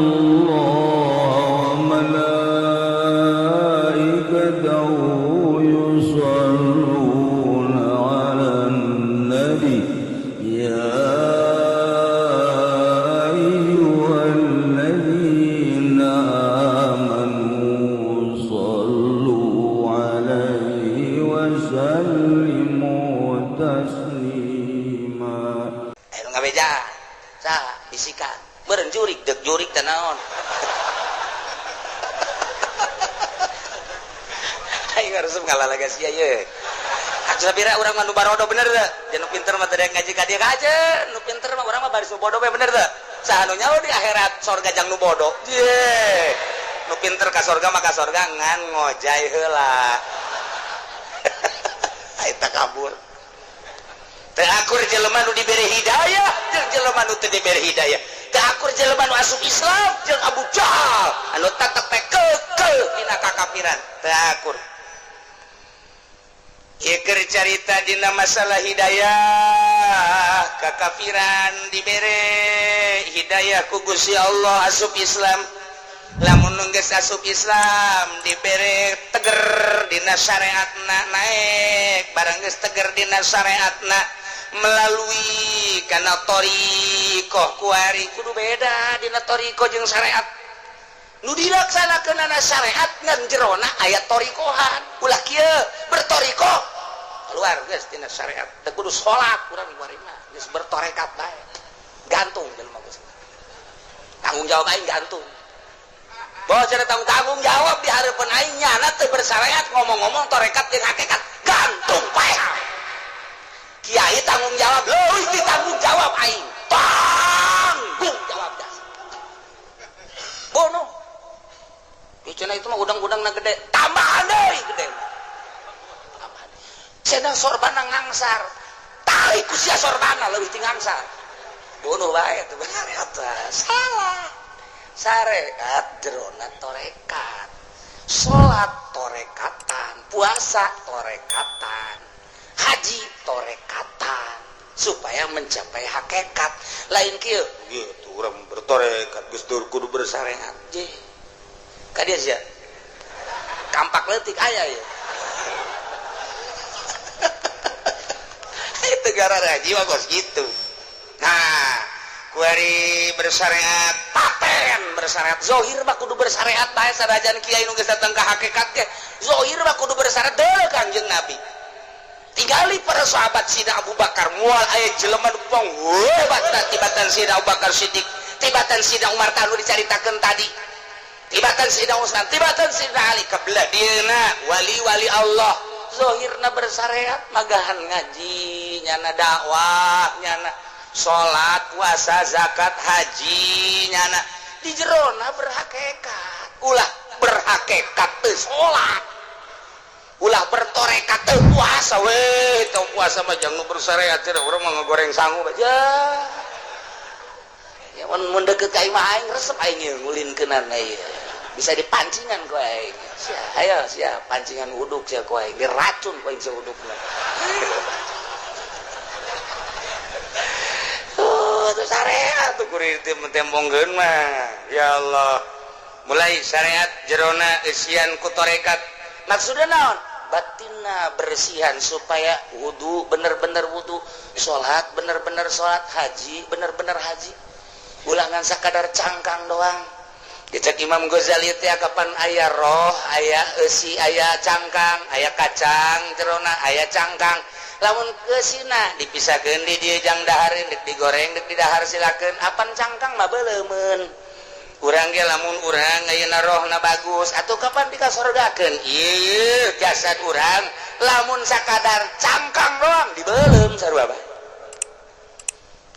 الله وملائكته يصلون على النبي يا أيها الذين آمنوا صلوا عليه وسلموا تسليما. Ayo ngabeja saha bisikan beureun jurik deuk jurik teh naon. Aing resep ngalalaga sia ye. Atuh sabira urang mah nu barodo, bener teu? Jeung nu pinter mah teu ngaji ka dieu kaje, nu pinter mah urang mah baris nu bodoh we, bener teu? Saha nu nyaho di akhirat sorga jang nu bodoh? Ye. Nu pinter ka sorga mah ka sorga ngan ngojay heula. Eta kabur. Teu akur jelema nu dibere hidayah jeung jelema nu teu dibere hidayah. Teu akur jelema nu asup Islam jeung Abu Jahal anu tetep kekeh dina kakafiran. Teu akur. Ieu keur carita dina masalah hidayah, kakafiran dibere hidayah ku Gusti Allah asup Islam. Lamun geus asup Islam dibere teger dina syariatna, naik barang geus teger dina syariatna melalui kana thoriqoh kuari kudu beda dina thoriqoh jeung syariat nu dilaksanakeunana syariat ngan jerona aya thoriqohan. Ulah kieu berthoriqoh keluar geus tina syariat, teu kudu salat urang kuari mah geus bertorekat bae, gantung jelema geus tanggung jawab aing, gantung bahwa cara tanggung tanggung jawab di harapan aing nyana teu bersyariat, ngomong-ngomong torekat jeung hakikat, gantung pae. Kiai tanggung jawab leuwih ti tanggung jawab aing, tanggung jawab dah bono. Cenah itu mah udang-udang na gede, tambahan deui gede. Tambahan. Cenah sorbana ngangsar. Tarik ku sia sorbana leuwih ti ngangsar. Bunuh bae teu bener eta. Salah. Syariat jerona torekat. Salat torekatan, puasa torekatan, haji torekatan supaya mencapai hakikat. Lain kieu, gitu urang bertorekat geus kudu bersyariat. Je. Ka dia sia. Kampak leutik aya ya. Itu gara jiwa kos gitu. Nah, kuari bersyariat paten bersyariat zohir mah kudu bersyariat bae, sanajan kiai nu geus datang ka hakikat ge zohir mah kudu bersyariat deuleu Kangjeng Nabi. Tinggali para sahabat Sina Abu Bakar, moal aya jelema nu hebat tibatan Sina Abu Bakar Siddiq, tibatan Sina Umar tanu dicaritakeun tadi, tibatan Sina Utsman, tibatan Sina Ali, kebelah dieuna wali-wali Allah zohirna bersyariat, magahan ngaji nyana, dakwah nyana, salat, puasa, zakat, haji nyana, di jerona berhakikat. Ulah berhakikat teu salat, ulah bertorekat teu puasa we. Teu puasa mah jangan bersyariat, cenah urang mah ngegoreng sangu aja ya. Mun mun deket ka imah aing resep aing ieu ngulinkeunana ieu, bisa dipancingan ku aing sia. Ayo sia pancingan uduk sia ku aing, diracun ku aing sia udukna. Oh, itu syariat tuh kuring tembongkeun mah. Ya Allah, mulai syariat jerona eusian ku torekat. Maksudnya naon? Batinna bersihan supaya wudu bener-bener wudu, salat bener-bener salat, haji bener-bener haji, ulangan sakadar cangkang doang. Dicek Imam Ghazali teh kapan aya roh, aya eusi, aya cangkang, aya kacang jerona, aya cangkang. Lamun keusina dipisahkeun di dieu jang dahareun, deuk digoreng deuk didahar silakeun, apan cangkang mah beuleumeun. Urang ge lamun urang ayeuna rohna bagus atuh kapan dikasorgakeun ieu jasad urang, lamun sakadar cangkang doang dibeuleum sarua bae.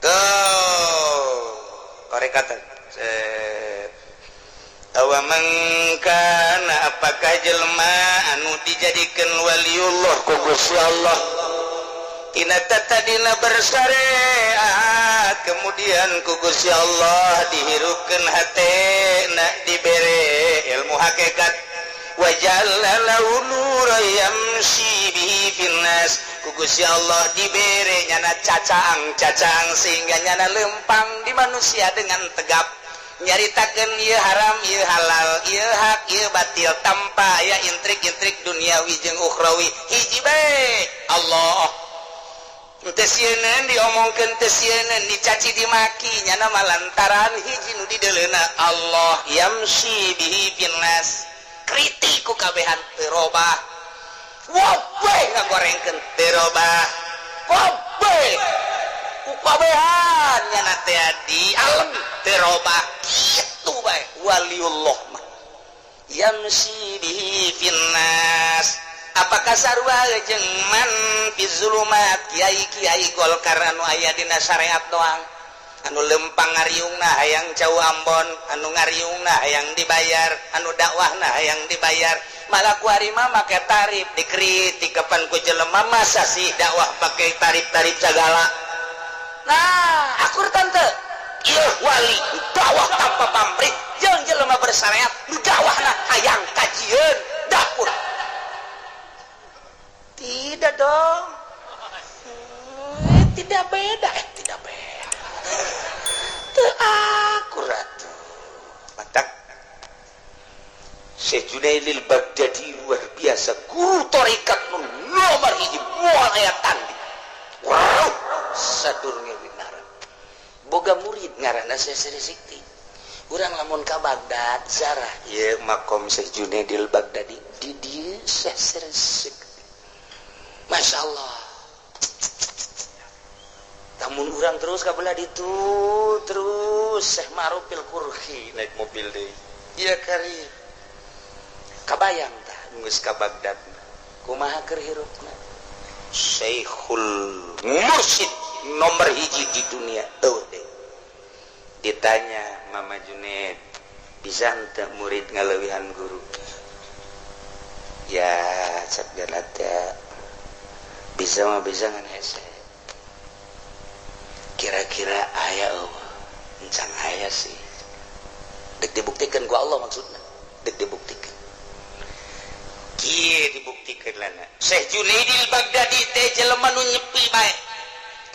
Tuh tarekatan set. Awa mangkana, apakah jelema anu dijadikan waliullah ku Gusti Allah tina tadina bersyariat, kemudian ku Gusti Allah dihirupkeun hatena, dibere ilmu hakikat, wajalla lahu nura yamshi bihi finnas, ku Gusti Allah dibere nyana cacang-cacang sehingga nyana lempang di manusia dengan tegap. Nyaritakeun ieu haram, ieu halal, ieu hak, ieu batil, tanpa aya intrik-intrik duniawi jeung ukhrawi. Hiji bae, Allah. Teu sieun diomongkeun, teu sieun dicaci dimaki, nyana mah lantaran hiji nu dideuleuna, Allah. Yamsyi bihi finnas, kritik ku kabehan teu robah, wabeh ngagorengkeun teu robah, wabeh ku kabehan nyana teh di alam teu robah. Kitu bae waliullah mah, yamsyi bihi finnas. Apakah sarua jeung man fi zulumat, kiai-kiai Golkar anu aya dina syariat doang, anu lempang ngariungna hayang cau Ambon, anu ngariungna hayang dibayar, anu dakwahna hayang dibayar, malah kuari mah make tarif, dikritik kapan ku jelema, masa sih dakwah pakai tarif-tarif segala? Nah, akur tante ieu wali dakwah tanpa pamrih jeung jelema bersyariat nu dakwahna hayang kajieun dapur? Tidak dong. Tidak beda, tidak beda. Teu akurat. Matak Syekh Junaidil Baghdadi luar biasa, guru tarekat nu nomor hiji, moal aya tanding. Wow, sadurunge winara. Boga murid ngaranna Syekh Sri Sikti. Urang lamun ka Baghdad zarah ieu makom Syekh Junaidil Baghdadi, di dieu Syekh Sri Sikti. Masya Allah. Namun urang terus kabelah ditu terus Syekh Ma'rufil Kurhi naik mobil deh. Iya kari. Kabayang tah geus ka Baghdad. Kumaha keur hirupna? Syekhul Mursyid nomor hiji di dunia eueuh deh. Ditanya Mama Junaid, bisa henteu murid ngaleuwihan guru? Ya, cek teh bisa mah bisa, ngan hese. Kira-kira aya eueuh? Encan aya sih. Dek dibuktikan ku Allah, maksudna. Dek dibuktikan. Kieu dibuktikan lana. Syekh Junaidil Baghdadi teh jelema nu nyepi bae.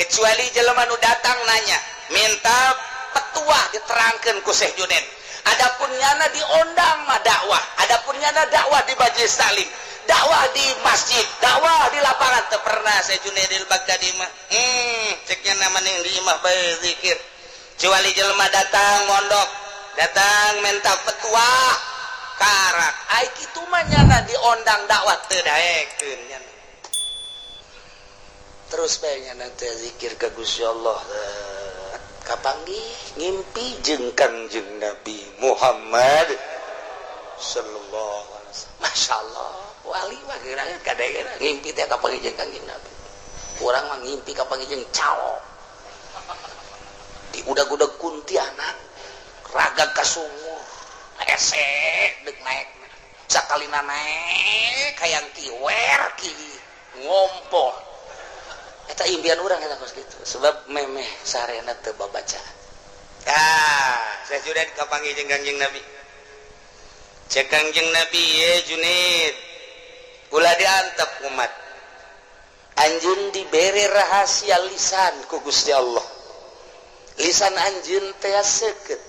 Kecuali jelema nu datang nanya, minta petua, diterangkeun ku Syekh Junaid. Adapun nyana diondang mah dakwah, adapun nyana dakwah di majelis taklim, dakwah di masjid, dakwah di lapangan teu pernah Syekh Junaidil Baghdadi mah. Ceknya nama ning di imah bae zikir. Kecuali jelema datang mondok, datang minta petua, karak. Ai kitu mah nyana diondang dakwah teu daekeun nyana. Terus bae nyana teh zikir ka Gusti Allah. Kapanggih ngimpi jeung Kangjeng Nabi Muhammad sallallahu alaihi wasallam. Masya Allah, wali mah geura kadang ngimpi teh kapanggih jeung Kangjeng Nabi. Urang mah ngimpi kapanggih jeung calo. Di udag-udag kuntianak, ragag ka sumur, hese dek naek. Sakalina naek hayang kiwer ki ngompol. Eta impian urang eta kos kitu, sebab memeh sarena teu babaca. Ah, saya sudah kapanggih jeung Kangjeng Nabi. Cek Kangjeng Nabi, "Ye Junaid, ulah diantep umat. Anjeun dibere rahasia lisan ku Gusti Allah. Lisan anjeun teh seukeut.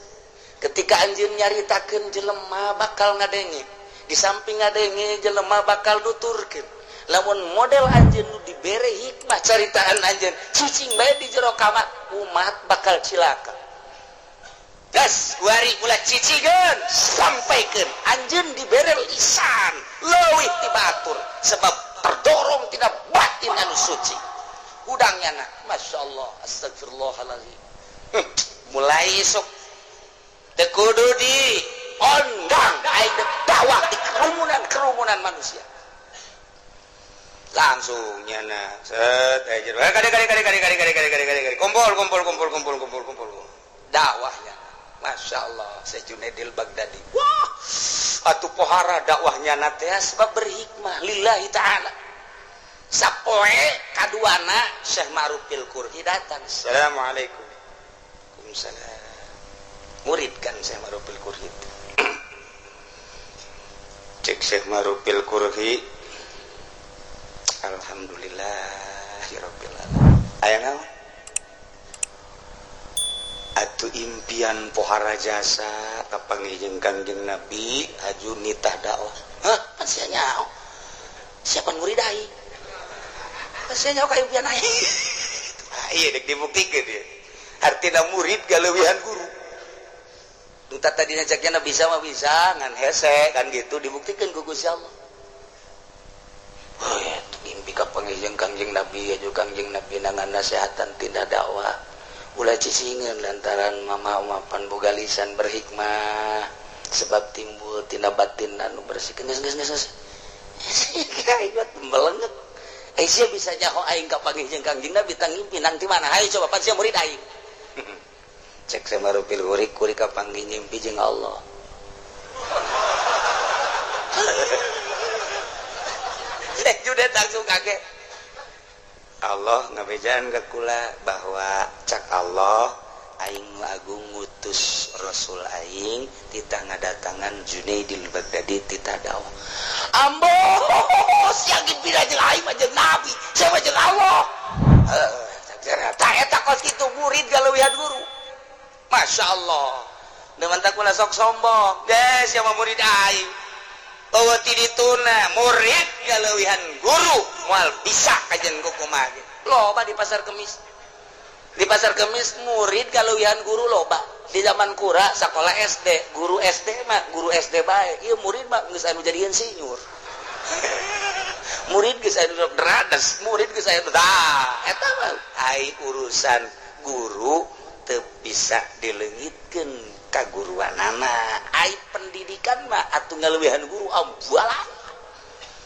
Ketika anjeun nyaritakeun, jelema bakal ngadenge. Di samping ngadenge, jelema bakal nuturkeun. Lamun model anjeun nu dibere hikmah caritaan anjeun, cicing bae di jero kamar, umat bakal cilaka. Gas kuari ulah cicigeun, sampaikan. Anjeun dibere lisan leuwih ti batur sebab terdorong tina batin anu suci." Hudangnya na, Masya Allah, astagfirullahaladzim. Mulai esok teu kudu di ondang aing dek dakwah di kerumunan-kerumunan manusia. Langsung nyana set aja, kade kade kade kade kade kade kade kade kade kade, kumpul kumpul kumpul kumpul kumpul kumpul, dakwahnya. Masya Allah, Syekh Junaidil Baghdadi, wah atuh pohara dakwahnya teh sebab berhikmah lillahi ta'ala. Sapoe kaduana Syekh Ma'rufil Kurhi datang. "Assalamualaikum." "Waalaikumsalam." Murid kan Syekh Ma'rufil Kurhi. Cek Syekh Ma'rufil Kurhi, "Alhamdulillahirabbil alamin. Aya naon?" Atuh impian pohara jasa kapanggih jeung Kangjeng Nabi, aju nitah dakwah. Hah, pan sia nyaho. Siapa murid aing? Pan sia nyaho ka impian aing. Ah, iya dek dibuktikeun ieu. Artina murid galeuwihan guru. Entah tadi caknya bisa mah bisa ngan hese kan gitu, dibuktikan ku Gusti Allah. Oh, ya, impi kapanggih jeung Kangjeng Nabi, aju Kangjeng Nabi nangan nasehatan tindak dakwah. Ulah cicingeun lantaran mama mapan boga lisan berhikmah, sebab timbul tina batin anu bersih. Geus, geus, geus, geus. Aing melenget. Eh, sia bisa nyaho aing kapanggih jeung Kangjeng Nabi tang ngimpi nang ti mana? Hayo coba, pan sia murid aing. Cek sama rupil kurik kurik kapanggih ngimpi jeung Allah. Saya juga langsung kaget. Allah ngabejaan ke kula bahwa cak Allah aing nu agung ngutus Rasul aing titah ngadatangan Junaidil Baghdadi titah dakwah. Ambo sia ngimpi jeung aing mah jeung Nabi, sia mah jeung Allah. Tah eta kos kitu murid galeuwihan guru. Masya Allah. Dengan tak kula sok sombong. Des sia mah murid aing. Oh, ti dituna murid galeuwihan guru moal bisa kajen kumaha ge. Loba di pasar kemis. Di pasar kemis murid galeuwihan guru loba. Di zaman kura sekolah SD, guru SD mah guru SD bae. Ieu murid mah geus anu jadi insinyur. Murid geus anu derades, murid geus anu dah. Eta mah ai urusan guru teu bisa dileungitkeun kaguruanana. Ai pendidikan mah atuh ngaleuwihan guru ambualan.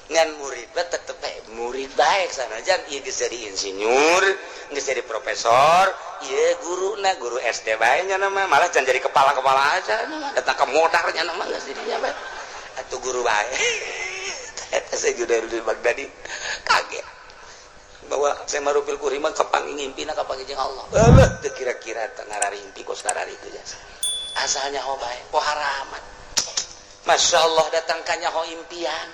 Ngan murid mah tetep bae murid bae sanajan ieu geus jadi insinyur, geus jadi profesor, ieu guruna guru SD bae nya mah malah can jadi kepala-kepala aja datang ke modarnya mah geus jadinya bae. Atuh guru bae. Eta saya Junaidul Baghdadi kaget bahwa saya marupil kurima kapanggih ngimpina kapanggih jeung Allah. Eueuh teu kira-kira teu ngararimpi kos kararitu jasa. Asalnya ho bae poharaman. Masya Allah datang ka nyaho impian.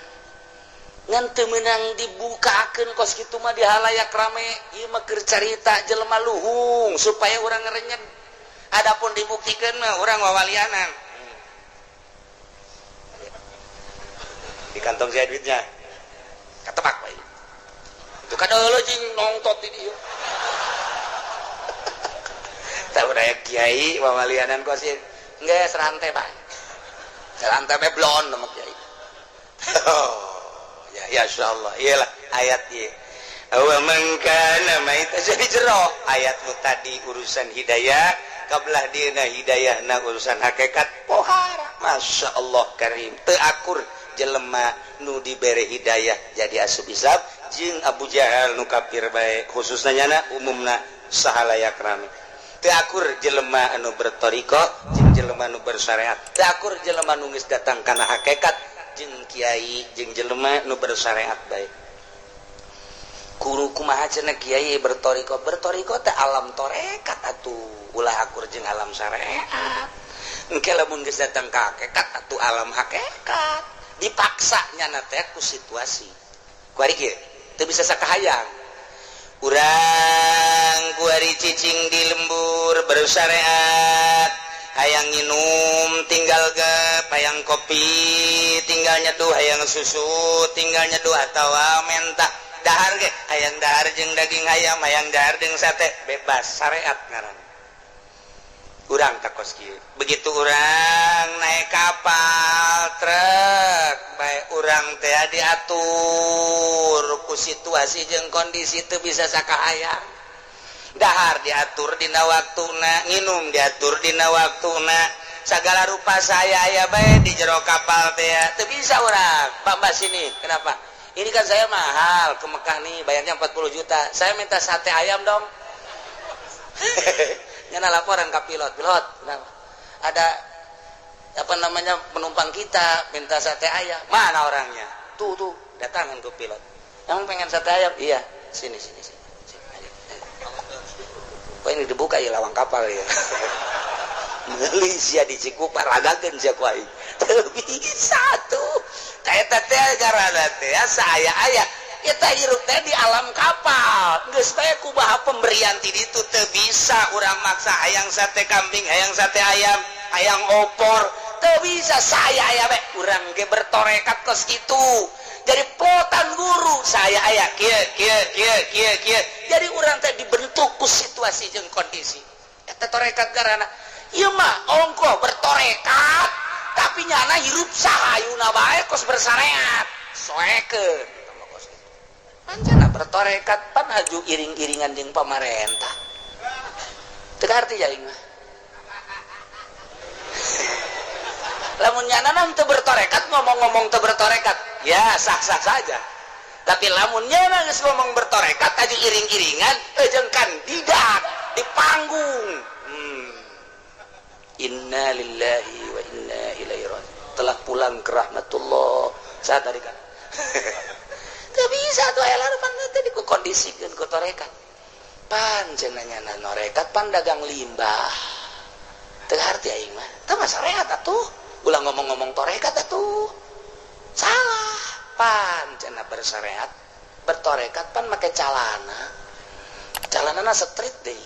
Ngan teu meunang dibukakeun kos kitu mah di halayak rame. Ieu mah keur carita jelema luhung supaya urang ngerenyeg. Adapun dibuktikeun mah urang wawalianan. Di kantong saya duitnya. Katebak bae. Itu kan eueuh jeung nongtot di dieu. Tahu daya kiai wawalianan kos ieu. Geus rantai bae. Rantai bae blon sama kiai. Oh, ya ya insyaallah. Iyalah ayat ieu. Wa man kana maita jadi jero ayat nu tadi urusan hidayah kabelah dieuna hidayahna urusan hakikat pohara. Masya Allah karim teu akur jelema nu dibere hidayah jadi asup Islam jeung Abu Jahal nu kafir bae, khususna nyana umumna sahalayak rame. Teu akur jelema anu berthariqah jeung jelema nu bersyariat, teu akur jelema nu geus datang kana hakikat jeung kiai jeung jelema nu bersyariat bae. Guru kumaha cenah kiai berthariqah? Berthariqah teh alam torekat atuh, ulah akur jeung alam syariat. Engke lamun geus datang ka hakikat atuh alam hakikat dipaksa nyana teh ku situasi. Kuari kieu teu bisa sakahayang urang kuari cicing di lembur bersyariat, hayang nginum tinggal gep, hayang kopi tinggal nyeduh, hayang susu tinggal nyeduh, atawa menta dahar ge hayang dahar jeung daging ayam, hayang dahar jeung sate, bebas, syariat ngaran. Urang takos kieu, begitu urang naik kapal truk bae urang teh diatur ku situasi jeung kondisi, teu bisa sakahayang. Dahar diatur dina waktuna, nginum diatur dina waktuna, segala rupa saya aya bae di jero kapal teh. Teu bisa urang, "Pak, Mbak, sini." "Kenapa?" "Ini kan saya mahal ke Mekah nih, bayarnya 40 juta, saya minta sate ayam dong." Nyana laporan ke pilot. "Pilot, kenapa? Ada apa namanya penumpang kita minta sate ayam." "Mana orangnya?" "Tuh tuh." Datangan ke pilot. "Emang pengen sate ayam?" "Iya." "Sini, sini, sini, sini. Ayo, ayo." Oh, ini dibuka ya lawang kapal ya. Meuli sia di Cikupa ragakeun sia ku aing. Teu bisa tuh. Eta teh garana teh saya aya. Kita hirup teh di alam kapal, geus bae kubaha pemberian ti ditu, teu bisa urang maksa hayang sate kambing, hayang sate ayam, hayang opor, teu bisa. Saya aya bae, urang ge bertorekat kos kitu, jadi plotan guru saya aya kieu kieu kieu kieu kieu. Jadi urang teh dibentuk ku situasi jeung kondisi. Eta torekat garana. Ieu mah ongkoh bertorekat, tapi nyana hirup sahayuna bae kos bersyariat, soekeun. Pancana bertorekat pan haju iring-iringan jeung pamarentah, teu arti aing mah. Lamun nyana teu bertorekat, ngomong-ngomong teu bertorekat, ya sah-sah saja. Tapi lamun nyana geus ngomong bertorekat, aju iring-iringan jeung kandidat di panggung, Inna lillahi wa inna ilaihi raji'un, telah pulang ke rahmatullah. Saat tadi kan teu bisa tuh, aya pan teh dikondisikeun ku torekat. Pan cenah nyana norekat pan dagang limbah, teu arti aing mah. Teu mah syariat atuh, ulah ngomong-ngomong torekat atuh, salah. Pan cenah bersyariat, bertorekat pan make calana, calanana street deh.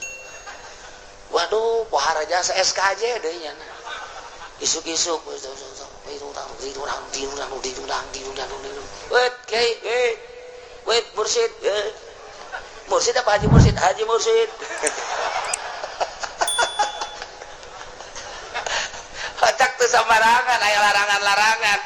Waduh, pohara jasa SKJ deh nyana. Isuk-isuk, wait, kiai, wait, mursid, mursid apa haji mursid? Haji mursid. Kocak tuh sembarangan, aya larangan-larangan.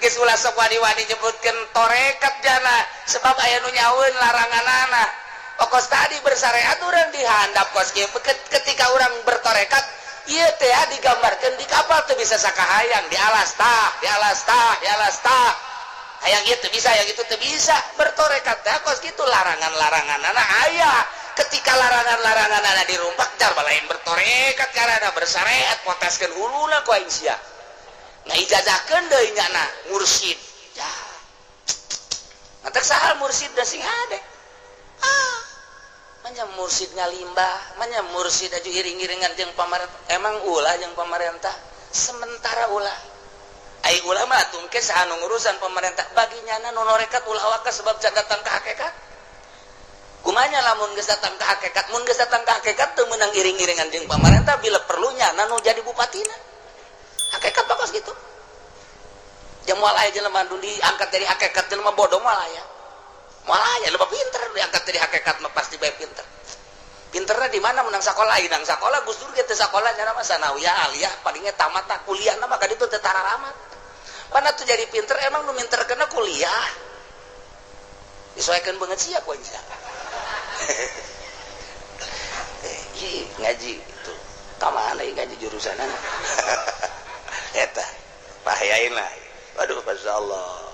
Geus ulah sok wani-wani nyebutkeun torekat jana, sebab aya nu nyaweun laranganana. Pokos tadi bersyariat urang dihandap kos kieu. Ketika urang bertorekat ieu teh digambarkeun di kapal, teu bisa sakahayang, di alas tah, di alas tah, di alas tah. Hayang ieu teu bisa, hayang itu teu bisa. Bertorekat teh kos kitu, larangan-laranganana aya. Ketika larangan-laranganana dirumpak, jar lain bertorekat karena bersyariat, poteskeun huluna ku aing sia. Ngaijazahkeun deui nyana mursyid. Ya. Matak saha mursyid da sing hade. Ah. Manya mursyid ngalimbah, manya mursyid aju iring-iringan jeung pamarentah. Emang ulah jeung pamarentah? Sementara ulah. Ai ulah mah tungke saha nu ngurusan pemerintah, bagi nyana nu norekat ulah waka sebab can datang ka hakikat. Kumanya lamun geus datang ka hakikat, mun geus datang ka hakikat teu meunang iring-iringan jeung pamarentah, bila perlu nyana nu jadi bupatina. Hakikat bakos gitu. Jeung moal aya jelema nu diangkat dari hakikat, jelema bodoh moal aya. Moal aya lebih pinter diangkat dari hakikat mah, pasti bae pinter. Pinterna di mana? Menang sekolah, nang sekolah Gus Dur ge teu sakola nyana mah, sanawiyah, aliyah, palingnya tamat tak kuliah mah ka ditu teu tararamat. Mana tuh jadi pinter, emang nu minter kena kuliah. Disesuaikan banget sia ku aing sia. Ih, ngaji itu. Ka mana ieu ngaji jurusanana? Eta, bahayain lah. Waduh, masya Allah.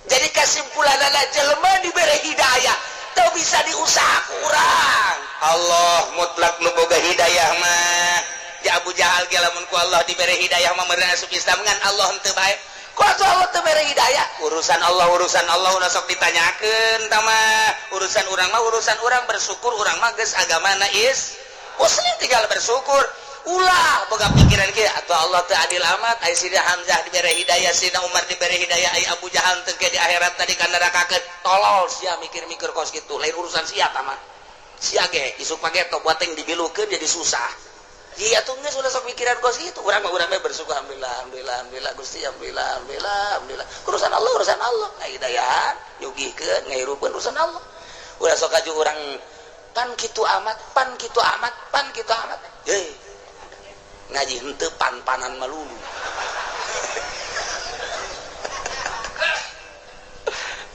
Jadi kesimpulan adalah jelema diberi hidayah teu bisa diusaha kurang. Allah mutlak nu boga hidayah mah. Ja Abu Jahal ge lamun ku Allah diberi hidayah mah meureun asup Islam, ngan Allah henteu bae. Ku atuh Allah teu bere hidayah? Urusan Allah, urusan Allah, ulah sok ditanyakeun tah mah. Urusan urang mah urusan urang, bersyukur urang mah geus agamana is muslim, tinggal bersyukur. Ulah boga pikiran kieu, atau Allah teu adil amat, ai Sina Hamzah dibere hidayah, Sina Umar dibere hidayah, ai Abu Jahal teu di akhirat tadi ka nerakakeun. Tolol sia mikir-mikir kos kitu, lain urusan sia tah mah. Sia ge isuk pageto buat yang dibilukeun jadi susah. Iya tuh geus ulah sok pikiran kos kitu. Urang mah urang mah bersyukur, alhamdulillah, alhamdulillah, alhamdulillah Gusti, alhamdulillah, alhamdulillah, alhamdulillah. Urusan Allah, urusan Allah. Ngahidayahan, nyugihkeun, ngahirupkeun urusan Allah. Ulah sok aju urang pan kitu amat, pan kitu amat, pan kitu amat. Hei, ngaji henteu pan-panan melulu.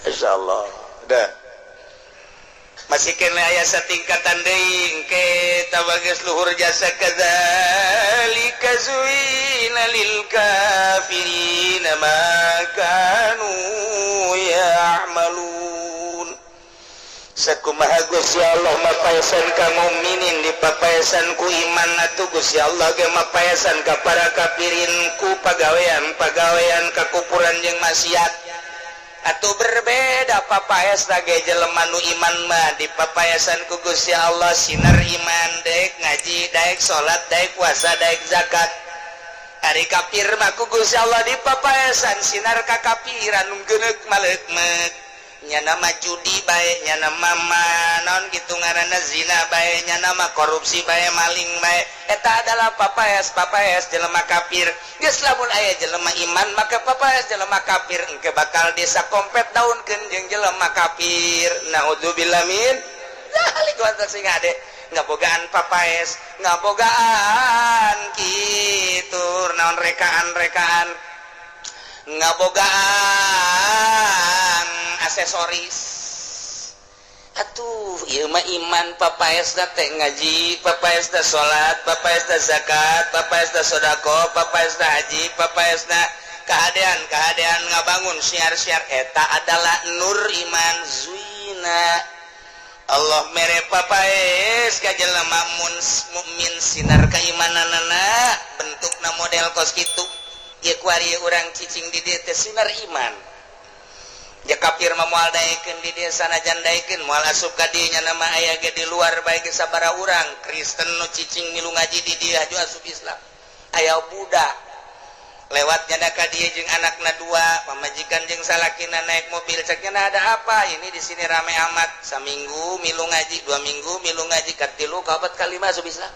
Insyaallah. Dah. Masih kena aya satingkatan deui engke tabageus luhur jasa, kadzalika zuina lil kafirina ma kanu ya'malun. Sakumaha Gusti Allah mapaesan ka mukminin dipapaesan ku iman, atuh Gusti Allah ge mapaesan ka para kafirin ku pagawean-pagawean kakupuran jeung maksiat. Atau berbeda papaes ge jelema nu iman mah dipapaesan ku Gusti Allah sinar iman, daek ngaji, daek salat, daek puasa, daek zakat. Ari kafir mah ku Gusti Allah dipapaesan sinar kakafiran, nu geuneuk maleukmeuk. Nya nama judi bae, nya nama naon gitu ngaranna, zina bae, nya nama korupsi bae, maling bae, eta adalah papaes papaes jelema kafir. Geus, lamun aya jelema iman maka papaes jelema kafir engke bakal desa kompet daunkeun jeung jelema kafir. Naudzubillah min dzalik. Sing ade ngabogaan papaes, ngabogaan kitu naon, rekaan-rekaan, ngabogaan aksesoris. Atuh ieu mah iman, papaes teh ngaji, papaes teh salat, papaes teh zakat, papaes teh sedekah, papaes teh haji, papaes teh keadaan keadaan ngabangun syiar-syiar, eta adalah nur iman. Zuyina, Allah mere papaes ka jelema mukmin, sinar keimananana bentukna model kos kitu. Ieu kuari urang cicing di dieu teh sinar iman. Ya, kafir mah moal daekeun di dieu, sanajan daekeun moal asup ka dieu. Nya nama aya ge di luar bae ge sabaraha urang Kristen nu cicing milu ngaji di dieu aju asup Islam. Aya Buddha lewat nyada ka dieu jeung anakna dua, pamajikan jeung salakina naik mobil. Ceknya, "Ada apa ini di sini rame amat?" Saminggu milu ngaji, 2 minggu milu ngaji, katilu, kaopat, kalima asup Islam.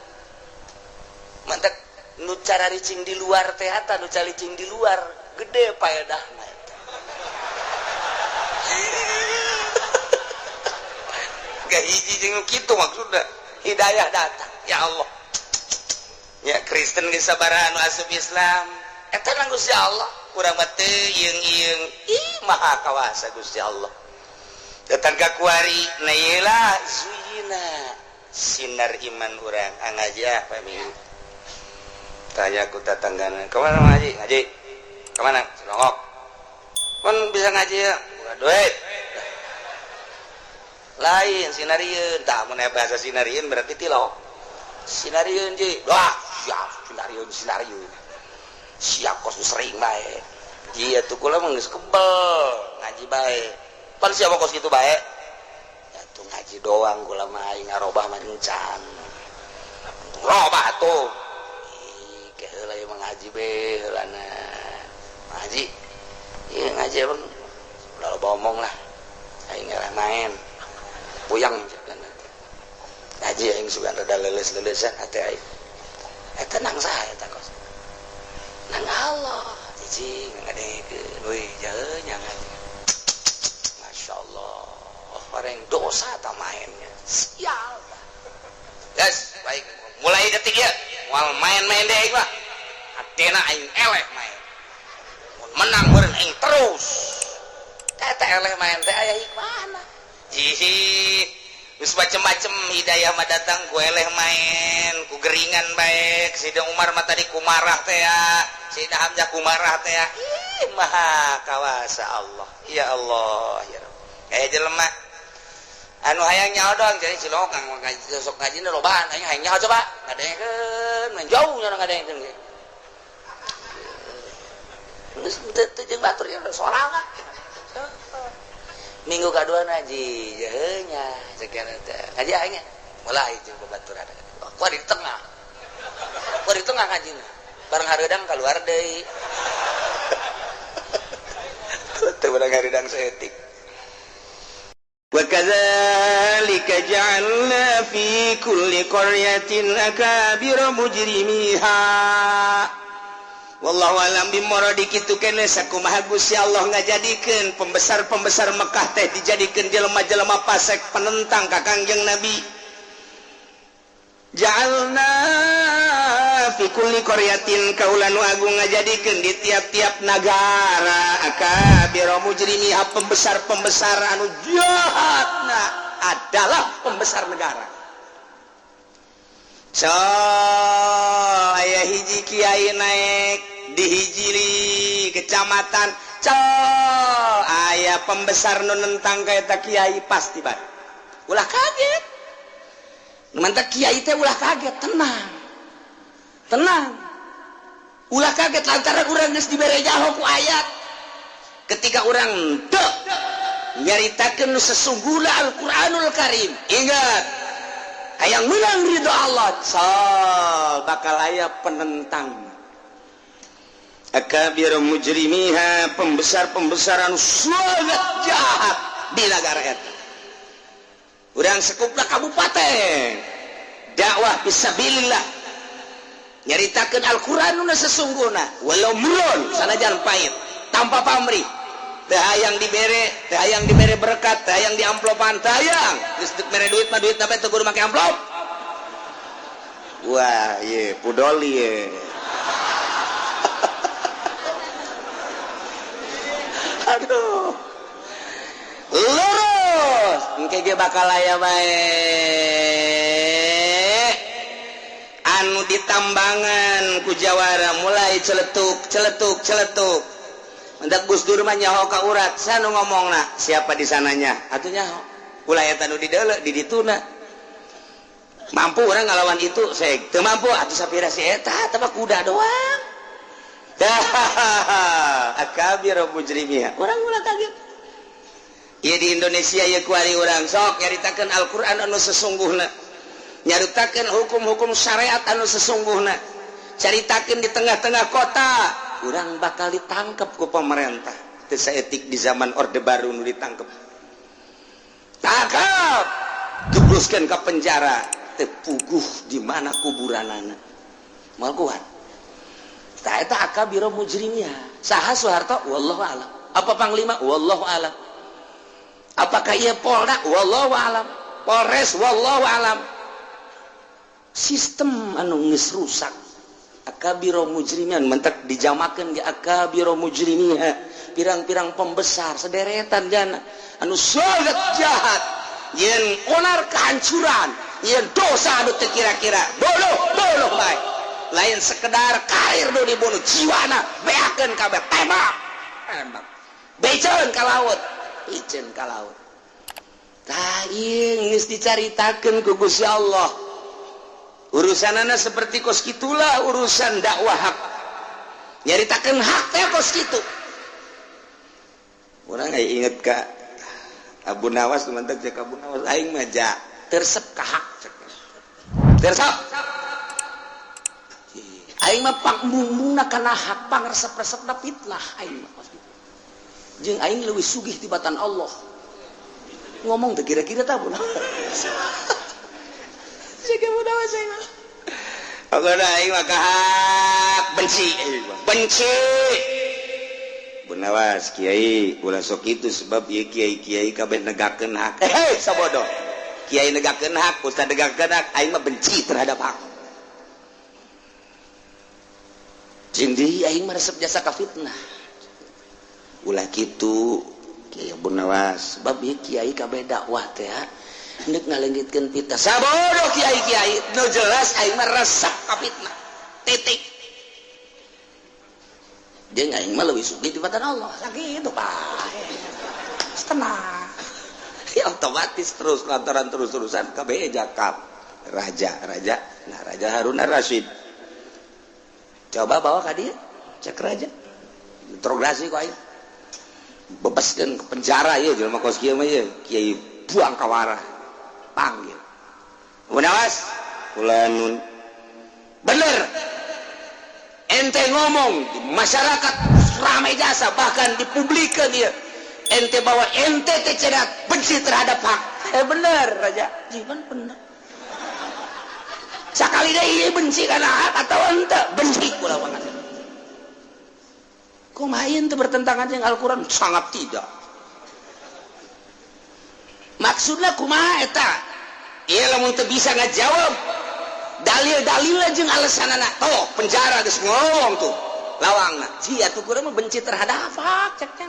Mantap nu cara ricing di luar teh, nu caricing di luar gede paedahna eta. Gak hiji jeung kitu maksudna hidayah datang. Ya Allah, ya, Kristen geus sabaraha anu asup Islam. Eta nang Gusti Allah, urang mah teu ieung-ieung. Ih, maha kawasa Gusti Allah. Datang ka kuari na ieu lah zuyina, sinar iman urang. Ah, ngaji ah, Pak Minggu. Tanya ku tetanggana, "Kemana ngaji?" "Ngaji." "Kemana?" "Cilongok." "Kan bisa ngaji ya?" "Buka duit." Lain sinarieun tah, mun aya bahasa sinarieun berarti tilok. "Sinarieun ji." "Wah, siap sinarieun, sinarieun." Siap kos sering bae. Iya tuh, kula mah geus kebel ngaji bae. Pan siapa kos kitu bae? Ya tuh, ngaji doang kula mah, aing ngarobah mah encan. Robah tuh. Ih, ke heula ieu mah ngaji be heulana. Ngaji. Iya, ngaji emang udah loba omong lah. Aing ngarah main. Puyang ngaji aing sugan rada leuleus-leulesan hate aing. Eta nang saha eta kos? Nang Allah. Cicing ngadengekeun, wih, jauh ngaji. Masya Allah, orang dosa tak mainnya. Sial. Yes, baik. Mulai detik ya, moal main-main deh aing mah. Hatena aing eleh main. Mun menang meureun aing terus. Eta eleh main teh aya hikmahna. Jihi, geus macem-macem hidayah mah datang ku eleh main, ku geringan baik. Sidang Umar mah tadi ku marah teh ya. Sidang Hamzah ku marah teh ya. Ih, maha kawasa Allah. Ya Allah, ya Rabb. Kayak jelema anu hayang nyaho doang, jadi cilok kang ngaji, sok ngaji lobaan aing hayang nyaho, coba ngadengekeun main jauh nya ngadengekeun ge. Geus teu jeung batur ya sorangan. Minggu kadua ngaji jeuh nya, sekian teh ngaji aing mulai jeung babaturan. Kuat di tengah, kuat di tengah ngajina, bareng hareudang keluar deui, teu bareng hareudang saeutik. وكذلك جعلنا في كل قرية أكابر مجرميها Wallahu alam bimoradi. Kitu kene sakumaha Gusti Allah ngajadikeun pembesar-pembesar Mekah teh dijadikeun jelema-jelema fasik penentang ka Kangjeng Nabi. Ja'alna fi kulli qaryatin, kaula nu agung ngajadikeun di tiap-tiap nagara, akabira mujrimiha, pembesar-pembesar anu jahatna adalah pembesar negara. So aya hiji kiai naik di hiji kecamatan, co aya pembesar nu nentang ka eta kiai, pasti bae. Ulah kaget. Mantap kiai teh ulah kaget, tenang tenang, ulah kaget lantaran urang geus dibere nyaho ku ayat. Ketika urang teu nyaritakeun nu sesungguhna Al-Qur'anul Karim, ingat, hayang menang ridho Allah, so bakal aya penentang. Akabir mujrimiha, pembesar-pembesar anu sangat jahat. Di negara eta urang sekupna kabupaten dakwah fisabilillah, nyaritakeun Al-Qur'an nu sesungguhna, walau murron, sanajan pahit, tanpa pamrih. Teu hayang dibere, teu hayang dibere berkat, teu hayang diamplopan, teu hayang. Geus mere duit mah, duit sampai teu kudu make amplop. Wah, ye pudoli ye. Aduh, lurus engke ge bakal aya bae anu ditambangan ku jawara, mulai celetuk celetuk celetuk. Mendak Gus Dur mah nyaho ka urat sanu ngomongna, siapa di sananya atuh nyaho, ulah eta nu di deuleu di dituna. Mampu orang ngalawan itu? Saya teu mampu atuh. Sapira si eta eta mah kuda doang. Akabir mujrimia, orang ulah kaget. Ieu di Indonesia ieu kuari urang sok nyaritakeun Al-Qur'an anu sesungguhna, nyaritakeun hukum-hukum syariat anu sesungguhna, caritakeun di tengah-tengah kota, urang bakal ditangkap ku pemerintah. Teu saeutik di zaman Orde Baru nu ditangkep, tangkap, jebloskeun ka penjara, teu puguh di mana kuburanana, moal kuat. Tah, eta akabir mujrimia. Saha Soeharto? Wallahu alam. Apa panglima? Wallahu alam. Apakah ia Polda? Wallahu alam. Polres? Wallahu alam. Sistem anu geus rusak, akabiro mujrimian, mentek dijamakeun ge akabiro mujrimia, pirang-pirang pembesar sederetan jana anu sangat jahat, yen onar kehancuran, yen dosa anu teu kira-kira, bodoh bodoh bae. Lain sekedar karir nu dibunuh, jiwana beakeun kabeh, tembak tembak, beceun ka laut, iceun ka laut. Tah, ieu geus dicaritakeun ku Gusti Allah. Urusanana seperti kos kitulah, urusan dakwah hak, nyaritakeun hak teh kos kitu. Urang aya inget ka Abu Nawas, mantap cek Abu Nawas, aing mah ja tersep ka hak, cek tersep aing mah, pangbumbungna kana hak, pangresep-resepna fitnah. Aing mah kos kitu, jeung aing leuwih sugih tibatan Allah. Ngomong teh kira-kira tah Abu Nawas. Cek Abu Nawas, aing mah pokokna aing mah ka hak benci, benci. Abu Nawas, kiai ulah sok itu, sebab ieu kiai-kiai kabeh negakeun hak. Eh, sabodo kiai negakeun hak, ustad negakeun hak, aing mah benci terhadap hak. Jeung deui aing mah resep jasa ka fitnah. Ulah kitu, Kiai Abu Nawas, sebab ieu kiai kabeh dakwah teh hendeuk ngaleungitkeun fitnah. Sabodo kiai-kiai, nu jelas aing mah resep ka fitnah, titik. Jeung aing mah leuwih sugih tibatan Allah, sakitu bae, tenang ya. Otomatis terus lantaran terus-terusan kabeh jakap raja raja. Nah, Raja Harun Ar-Rasyid coba bawa ka dia, cek raja, interogasi kok aing, bebaskeun ke penjara ieu jelema kos kieu mah, ieu kiai buang kawara. Panggil Munawas, fulanun, bener ente ngomong di masyarakat ramai jasa, bahkan dipublikkan dia ente bahwa ente teh cenah benci terhadap hak. Eh, bener raja jiman, bener sekali deh, iya benci karena hak atau ente benci kula banget. Kumaha ente bertentangan dengan Al-Quran? Sangat tidak. Maksudnya kumaha eta? Iya, lamun teu bisa ngajawab dalil-dalil jeung alasanana, toh penjara geus ngomong tuh lawangna sia tuh kurang benci terhadap hak. Cek kan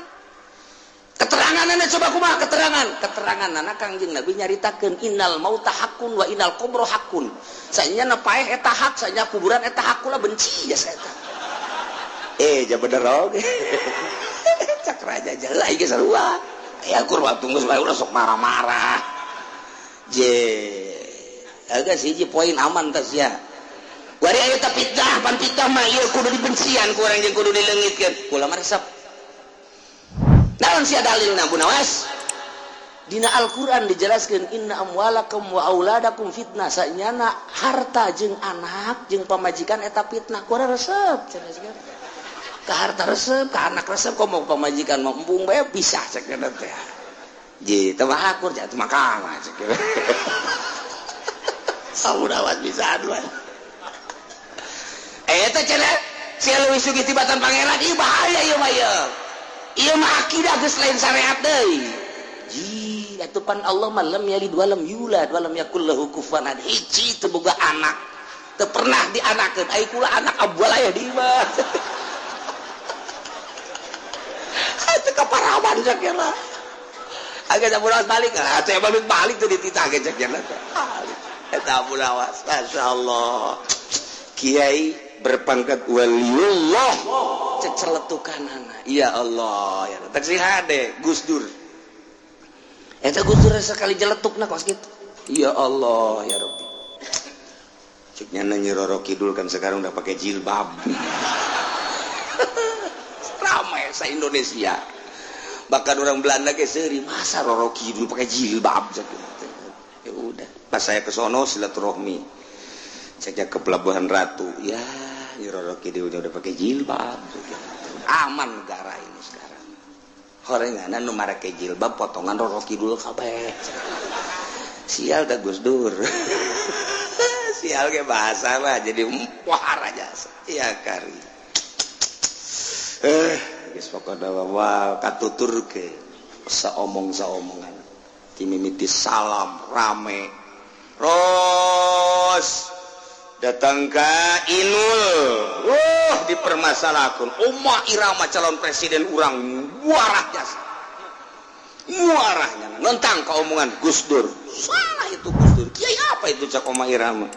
keteranganana, coba kumaha keterangan keteranganana? Kangjeng Nabi nyaritakeun innal mauta haqqun wa innal qabra haqqun, sanyana paeh eta hak, sanya kuburan eta hak, kula benci ya eta. Eh, ja bener oge cak raja, jelas geus sarua ya kur waktu geus bae ulah sok marah-marah. Je agak siji poin aman tas ya. Wari aya ta fitnah, pan fitnah mah ieu kudu dibencian ku urang jeung kudu dileungitkeun, kula mah resep. Naon sia dalilna, Bu Nawas? Dina Al-Qur'an dijelaskeun inna amwalakum wa auladakum fitnah, sanyana harta jeung anak jeung pamajikan eta fitnah, ku urang resep cenah. Ka harta resep, ka anak resep, komo pamajikan mah embung bae bisa cek teh. Ji, teu akur jatuh maka cek. Saudawat bisa aduan. Eh, eta cenah sia leuwih sugih tibatan pangeran, ieu bahaya ieu mah ieu. Ieu mah akidah geus lain syariat deui. Ji, atuh pan Allah mah lam yalid wa lam yulad wa lam yakul lahu kufuwan ahad. Hiji teu boga anak. Teu pernah dianakeun. Ai kula anak abwal aya di imah. Teu kaparawan sakira. Agak Abu Nawas balik, ah, teh balik balik tuh dititah ge cek nya. Eta Abu Nawas, masyaallah. Kiai berpangkat waliullah ceceletukanana. Ya Allah, ya tak si hade Gus Dur. Eta Gus Dur sekali jeletukna kos kitu. Ya Allah, ya Rabbi. Cek nya Nyi Roro Kidul kan sekarang udah pakai jilbab. Ramai sa Indonesia. Bahkan orang Belanda ke seri masa Roro Kidul pakai jilbab. Ya udah, pas saya ke sono silaturahmi, ceknya ke Pelabuhan Ratu, ya Nyi Roro Kidul udah pakai jilbab. Aman negara ini sekarang. Horenganan nu marake jilbab potongan Roro Kidul kabeh. Sial dah Gus Dur. Sial ke bahasa mah jadi muar aja. Ya kari. Geus pokona mah katuturkeun saomong-saomongan. Timimiti salam rame. Ros datang ke Inul. Wah, dipermasalahkan. Oma Irama calon presiden urang muarah jasa. Muarahnya nentang keomongan Gus Dur. Salah itu Gus Dur. Kiai apa itu cak Oma Irama?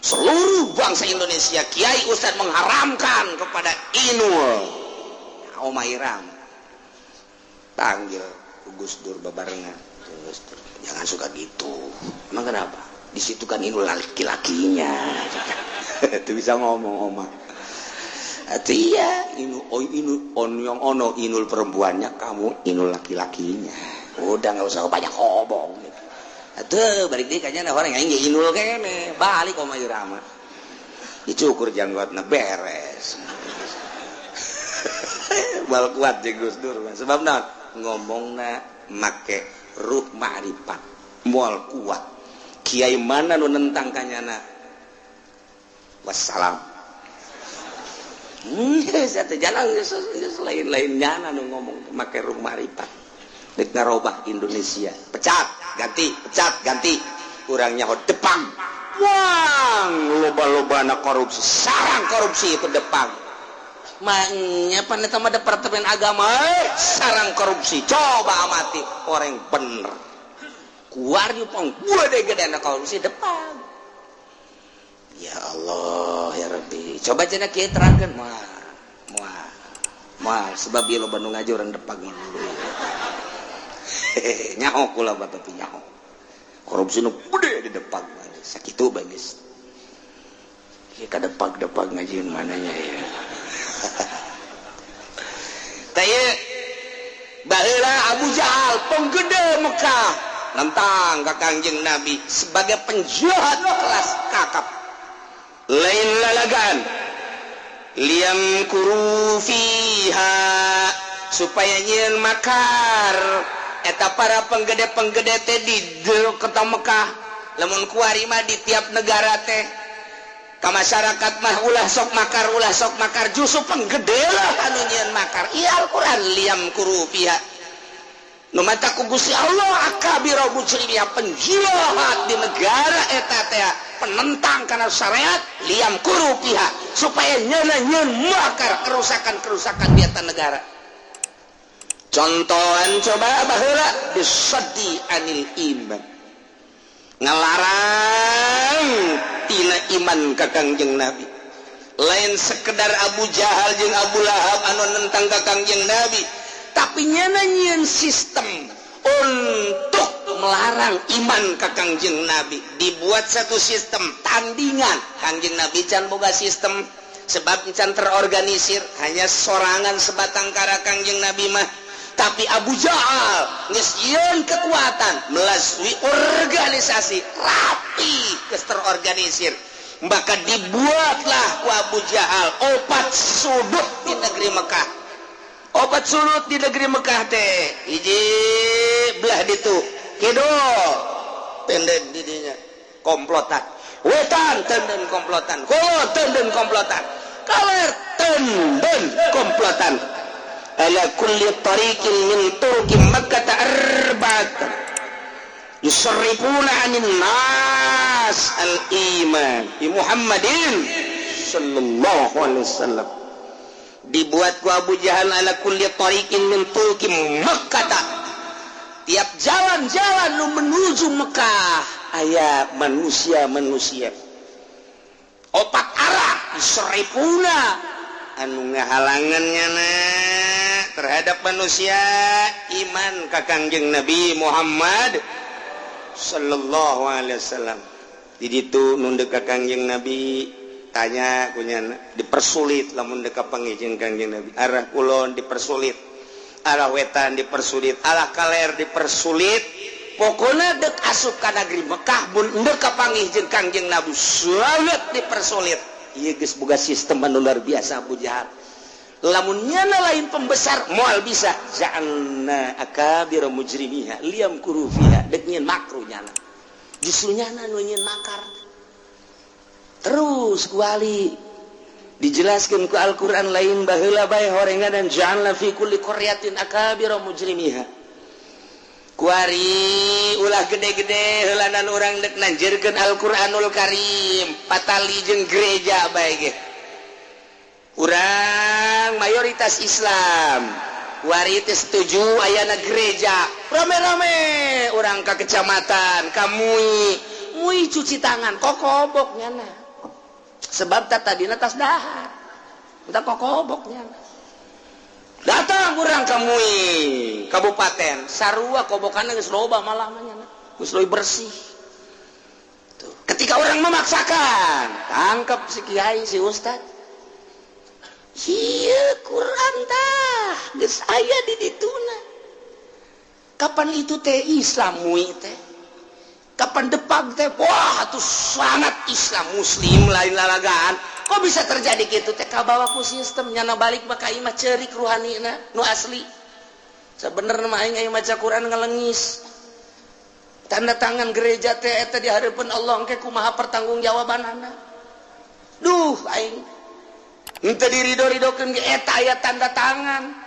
Seluruh bangsa Indonesia Kiai Ustadz mengharamkan kepada Inul. Oma Irama panggil Gus Dur babarengan. Gus Dur, jangan suka gitu. Emang kenapa? Di situ kan Inul laki-lakinya. Itu bisa ngomong Oma. Atuh iya, Inul, oh, Inul, on yang ono Inul perempuannya, kamu Inul laki-lakinya. Udah nggak usah banyak ngomong. Gitu. Atuh balik deui kayaknya orang yang Inul kene, balik Oma Irama. Dicukur janggotna beres. Bal kuat jeung Gus Dur sebab naon ngomongna make ruh ma'rifat moal kuat. Kiai mana nu nentang kanyana wassalam. Satu jalan lain-lain nyana nu ngomong make ruh ma'rifat dek ngarobah Indonesia. Pecat ganti, pecat ganti, kurangnya ho Depag wang loba-loba na korupsi, sarang korupsi itu Depag. Maknya pan eta mah departemen agama sarang korupsi. Coba amati orang bener kuari pang gede-gede na korupsi Depag. Ya Allah ya Rabbi, coba cenah kieu terangkeun moal moal moal sebab ieu loba nu ngaji orang Depag mah dulu. Nyaho kula mah, tapi nyaho korupsi nu gede di Depag mah sakitu bae geus. Ieu ka Depag Depag ngaji mananya ya. Tah baheula Abu Jahal penggede Mekah nentang ka Kangjeng Nabi sebagai penjahat kelas kakap. Lain lalagan liyamkuru fiha supaya nyieun makar eta para penggede-penggede teh di kota Mekah. Lamun kuari mah di tiap negara teh ka masyarakat mah ulah sok makar, ulah sok makar, justru penggede lah anu nyieun makar. Ieu Al-Qur'an liyamkuru fiha nu mata ku Gusti Allah akabira mujrimnya penjahat di negara eta teh penentang karena syariat liyamkuru fiha supaya nyeuna nyieun makar kerusakan-kerusakan di eta negara. Contohan coba baheula bisaddi anil iman, ngalarang tina iman ka Kangjeng Nabi. Lain sekedar Abu Jahal jeung Abu Lahab anu nentang ka Kangjeng Nabi, tapi nyana nyieun sistem untuk melarang iman ka Kangjeng Nabi. Dibuat satu sistem tandingan. Kangjeng Nabi can boga sistem sebab can terorganisir, hanya sorangan sebatang kara Kangjeng Nabi mah. Tapi Abu Jahal geus nyieun kekuatan melalui organisasi rapi, geus terorganisir. Maka dibuatlah ku Abu Jahal opat sudut di negeri Mekah. Opat sudut di negeri Mekah teh, hiji belah ditu, kidul tenden didinya komplotan, wetan tenden komplotan, kulon tenden komplotan, kaler tenden komplotan. Ala kulli tariqin min turuqi Makkah arba'at yusarrifuna 'anil nas al iman bi Muhammadin sallallahu alaihi wasallam. Dibuat ku Abu Jahal ala kulli tariqin min turuqi Makkah, tiap jalan-jalan nu menuju Mekah aya manusia-manusia opat arah, yusarrifuna, anu ngahalangannya na terhadap manusia iman ka Kangjeng Nabi Muhammad sallallahu alaihi wasallam. Di ditu nu dek ka Kangjeng Nabi tanya ku nyana, dipersulit. Lamun dek kapanggih jeung Kangjeng Nabi, arah kulon dipersulit, arah wetan dipersulit, arah kaler dipersulit. Pokoknya dek asup ka negeri Mekah mun dek kapanggih jeung Kangjeng Nabi sulit, dipersulit. Ieu geus boga sistem anu luar biasa Abu Jahal. Lamun nyana lain pembesar, moal bisa. Ja'alna akabira mujrimiha liyamkuru fiha, dek nyieun makru nyana. Justru nyana nu nyieun makar. Terus kuali dijelaskan ku Al-Qur'an, lain baheula bae horengan dan ja'alna fi kulli qaryatin akabira mujrimiha. Kuari ulah gede-gede heulanan urang dek nanjirkeun Al-Qur'anul Karim, patali jeung gereja bae ge. Urang mayoritas Islam, kuari teh setuju ayana gereja. Rame-rame urang ka kecamatan, ka MUI, MUI cuci tangan, kokobok nyana. Sebab tak tadina tas dahar. Entah kokobok nyana. Datang urang ka MUI kabupaten, sarua kobokanna geus loba malah mah nyana. Geus leuwih bersih. Tuh. Ketika orang memaksakan, tangkap si kiai, si ustad. Iya, Quran tah geus aya di dituna. Kapan itu teh Islam MUI teh? Kapan Depag teh? Wah, tuh sangat Islam, Muslim lain lalagaan. Kok bisa terjadi gitu teh? Kabawa ku sistem nyana. Balik maka imah cerik ruhanina nu asli. Sebenarnya mah aing maca Quran ngalengis. Tanda tangan gereja teh eta di hadapan Allah engke kumaha pertanggungjawabanana? Duh, aing henteu dirido-ridokeun ge eta aya tanda tangan.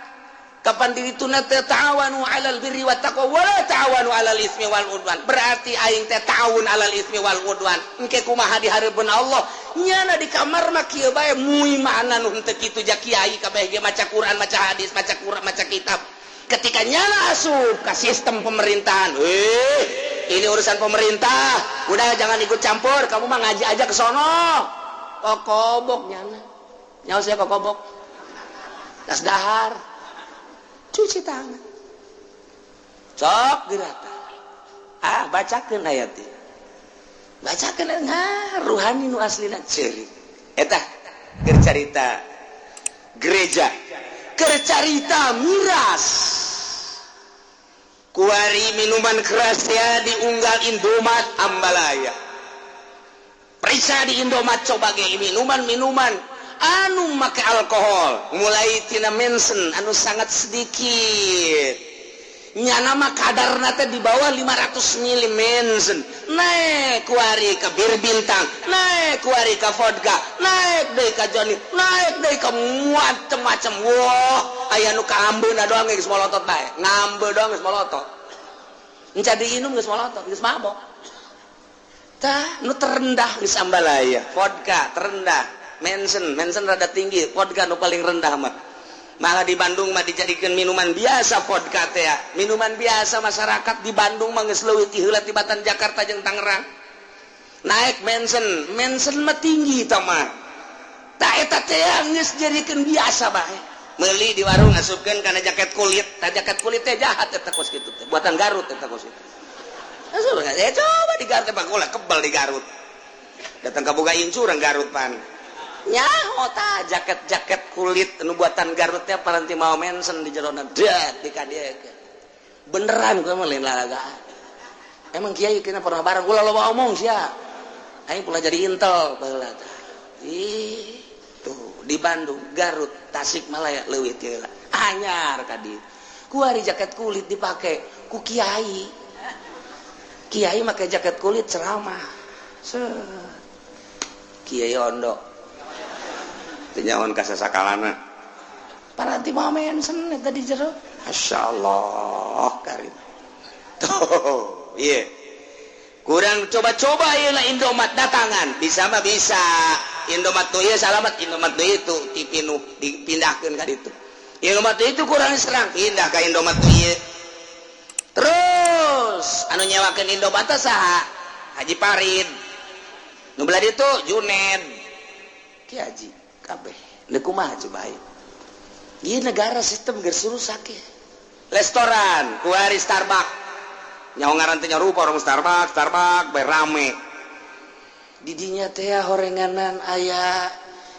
Kapan dirituna teh ta'awanu 'alal birri wat taqwa wala ta'awanu 'alal ismi wal udwan. Berarti aing teh ta'awun 'alal ismi wal udwan. Engke kumaha di hareupeun Allah? Nyana di kamar mah kieu bae, MUI mana nu henteu kitu, ja kiai kabeh ge maca Quran, maca hadis, maca Quran, maca kitab. Ketika nyana asup ka sistem pemerintahan, eh, ini urusan pemerintah, udah jangan ikut campur, kamu mah ngaji aja ke sono. Kokobok nyana. Nyawa saya kokobok tas dahar, cuci tangan, sok gerata. Ah, bacakeun ayat ieu, bacakeun. Nah, ruhani nu aslina ceurik. Eta keur carita gereja, keur carita miras. Kuari minuman keras ya diunggal Indomaret ambalaya. Periksa di Indomaret coba ge minuman-minuman anu make alkohol, mulai tina Mensen anu sangat sedikit, nyana mah kadarna teh di bawah 500 mili Mensen, naik kuari ke bir bintang, naik kuari ke vodka, naik deui ka Johnny, naik deui ka macem-macem. Wah, aya nu kaambeuna doang geus molotot bae, ngambe doang geus molotot, enca diinum geus molotot, geus mabok. Tah, nu terendah geus ambalaya vodka terendah, Mensen, Mensen rada tinggi, vodka nu paling rendah mah. Malah di Bandung mah dijadikan minuman biasa vodka teh ya. Minuman biasa masyarakat di Bandung mah geus leuwih ti heula tibatan Jakarta jeung Tangerang. Naik Mensen, Mensen mah tinggi tah mah. Tah, eta teh geus jadikeun biasa bae. Meuli di warung, asupkeun kana jaket kulit. Tah, jaket kulit teh jahat eta kos kitu teh. Buatan Garut eta kos kitu. Asup ya, coba di Garut teh bagola kebal di Garut. Datang ka boga incu urang Garut pan. Nyaho tah jaket-jaket kulit nu buatan Garut teh paranti mau Mensen di jerona dat di kadiekeun. Beneran gua mah, lain lalagaan. Emang kiai kena pernah bareng, ulah loba omong sia. Aing pernah jadi intel baheula tah. Ih, tuh di Bandung, Garut, Tasikmalaya leuwih ti heula. Anyar kadi kuari jaket kulit dipake ku kiai. Kiai make jaket kulit ceramah. Set. Kiai ondo teu nyahoan ka sasakalana. Paranti mamen sen eta di jero. Masyaallah karim. Tuh, iya. Kurang coba-coba ieu lah Indomaret datangan. Bisa mah bisa. Indomaret tuh ieu salamat, Indomaret tuh itu TV nu dipindahkeun ka ditu. Indomaret itu kurang serang, pindah ka Indomaret tuh ieu. Terus anu nyewakeun Indomaret saha? Haji Parid. Nu belah ditu Juned. Ki Haji kabeh. Leuh, kumaha coba ayo? Ieu negara sistem geus rusak ya. Restoran kuari Starbucks. Nyaho ngaran teh rupa orang Starbucks, Starbucks bae rame. Didinya teh horenganan aya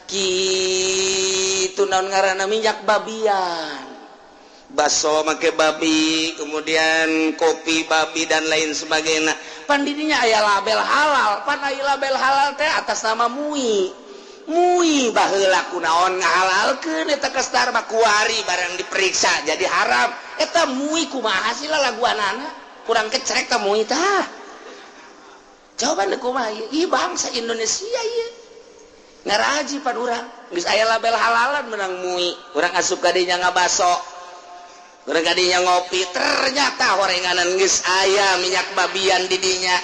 kitu, naon ngaranna, minyak babian. Baso make babi, kemudian kopi babi dan lain sebagainya. Pan didinya aya label halal, pan aya label halal teh atas nama MUI. MUI baheula kunaon ngahalalkeun eta ka Starbucks? Kuari barang diperiksa jadi haram. Eta MUI kumaha sih lalaguanana? Kurang kecrek ka MUI tah. Coba kumaha ieu? Ih, bangsa Indonesia ieu. Ngaraji pan urang. Geus aya label halalan menang MUI. Urang asup ka dinya ngabaso. Urang ka dinya ngopi, ternyata horenganan geus aya minyak babian di dinya.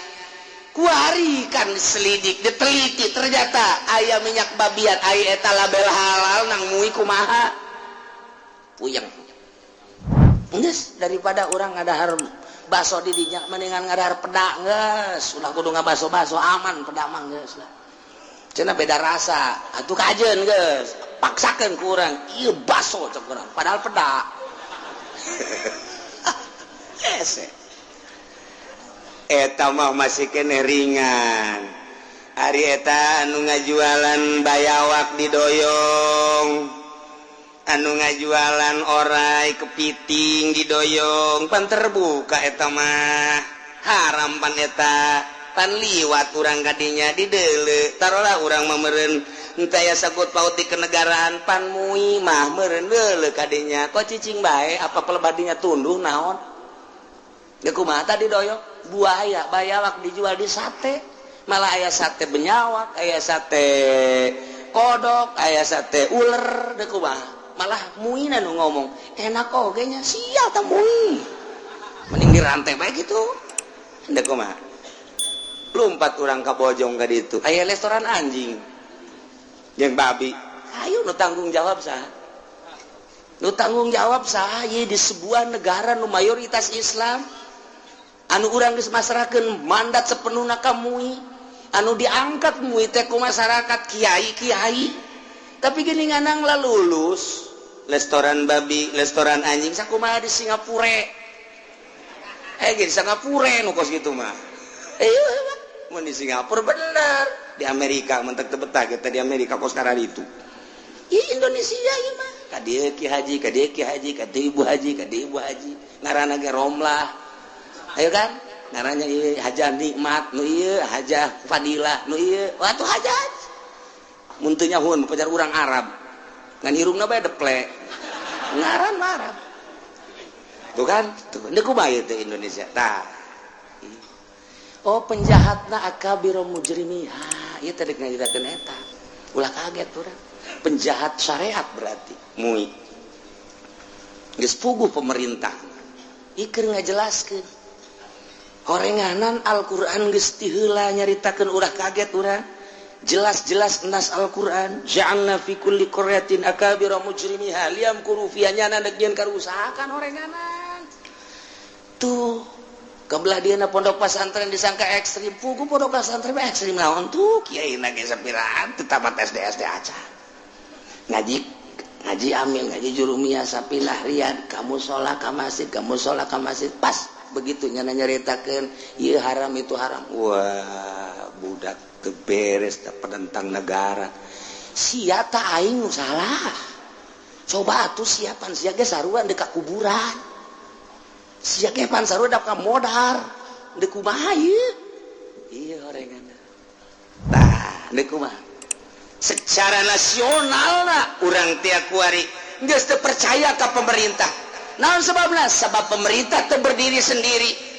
Kuari kan selidik, diteliti, ternyata aya minyak babian, aya eta label halal nang MUI kumaha? Puyeng. Geus, daripada urang ngadahar baso di dinya mendingan ngadahar pedak geus, ulah kudu ngabaso-baso, aman pedak mah geus lah. Cenah beda rasa, atuh kajeun geus, paksakeun ku urang, ieu baso cek urang, padahal pedak. Hese. Eta mah masih kene ringan. Ari eta anu ngajualan bayawak di doyong, anu ngajualan orai kepiting di doyong, pan terbuka eta mah haram pan eta. Pan liwat urang kadinya di dele, taruhlah urang mah meureun henteu aya sangkut paut di kenegaraan, pan MUI mah meureun deule kadinya kok cicing bae apa pelebadinya tunduh naon. Ya kumaha tadi doyong buaya bayawak dijual di sate, malah aya sate benyawak, aya sate kodok, aya sate ular. Deh kumaha, malah MUI nu ngomong enak oge nya. Sial ta MUI, mending dirantai bae gitu. Deh kumaha, lompat urang ka Bojong ka ditu aya restoran anjing jeung babi. Ayo, nu tanggung jawab saha? Nu tanggung jawab saha ye di sebuah negara nu mayoritas Islam, anu urang geus masrahkeun mandat sepenuhna ka MUI, anu diangkat MUI teh ku masyarakat, kiai-kiai, tapi gini nganang lah lulus restoran babi, restoran anjing? Sakumaha di Singapura? Eh, di Singapura nu kos gitu mah. Eh, mun di Singapura bener, di Amerika mentek teu betah kita di Amerika kos karena itu. Ih, Indonesia ieu mah ka dieu ki haji, ka dieu ki haji, ka dieu ibu haji, ka dieu ibu haji, ngaranna ge Romlah. Ayo kan ngarannya ieu hajah nikmat, nu ieu hajah fadilah, nu ieu wah tuh hajat mun teu nyahueun pacar urang Arab ngan irungna bae deple, ngaran mah Arab. Tuh kan tuh, deui kumaha ieu teh Indonesia tah? Oh, penjahatna akabiro mujrimiha. Ieu teh rek ngajirakeun eta, ulah kaget urang. Penjahat syariat berarti MUI geus puguh pemerintah ieu ngajelaskeun horenganan Al-Qur'an geus ti heula nyaritakeun. Ulah kaget urang, jelas-jelas nas Al-Qur'an, ja'alna fi kulli qaryatin akabira mujrimiha liyamkuru fiha, nyana deuk nyieun karusakan horenganan. Tuh kebelah dia na pondok pesantren disangka ekstrim. Puguh pondok pesantren ekstrim naon tuh? Kiai ge sapiraan teu tamat SD SD acan, ngaji ngaji amil, ngaji jurumiyah, sapilah riyad, kamu sholat ka masjid, kamu sholat ka masjid. Pas begitu nyana nyaritakeun ieu haram, itu haram, wah budak teu beres, teh penentang negara. Sia ta aing nu salah? Coba atuh siapan sia ge sarua deuk ka kuburan, sia ge pan sarua ka modar. Deuk kumaha ieu? Ieu horengan tah, deuk kumaha secara nasional na urang tiap kuari? Geus teu percaya ka pemerintah. Naon sebabna? Sebab pemerintah teu berdiri sendiri.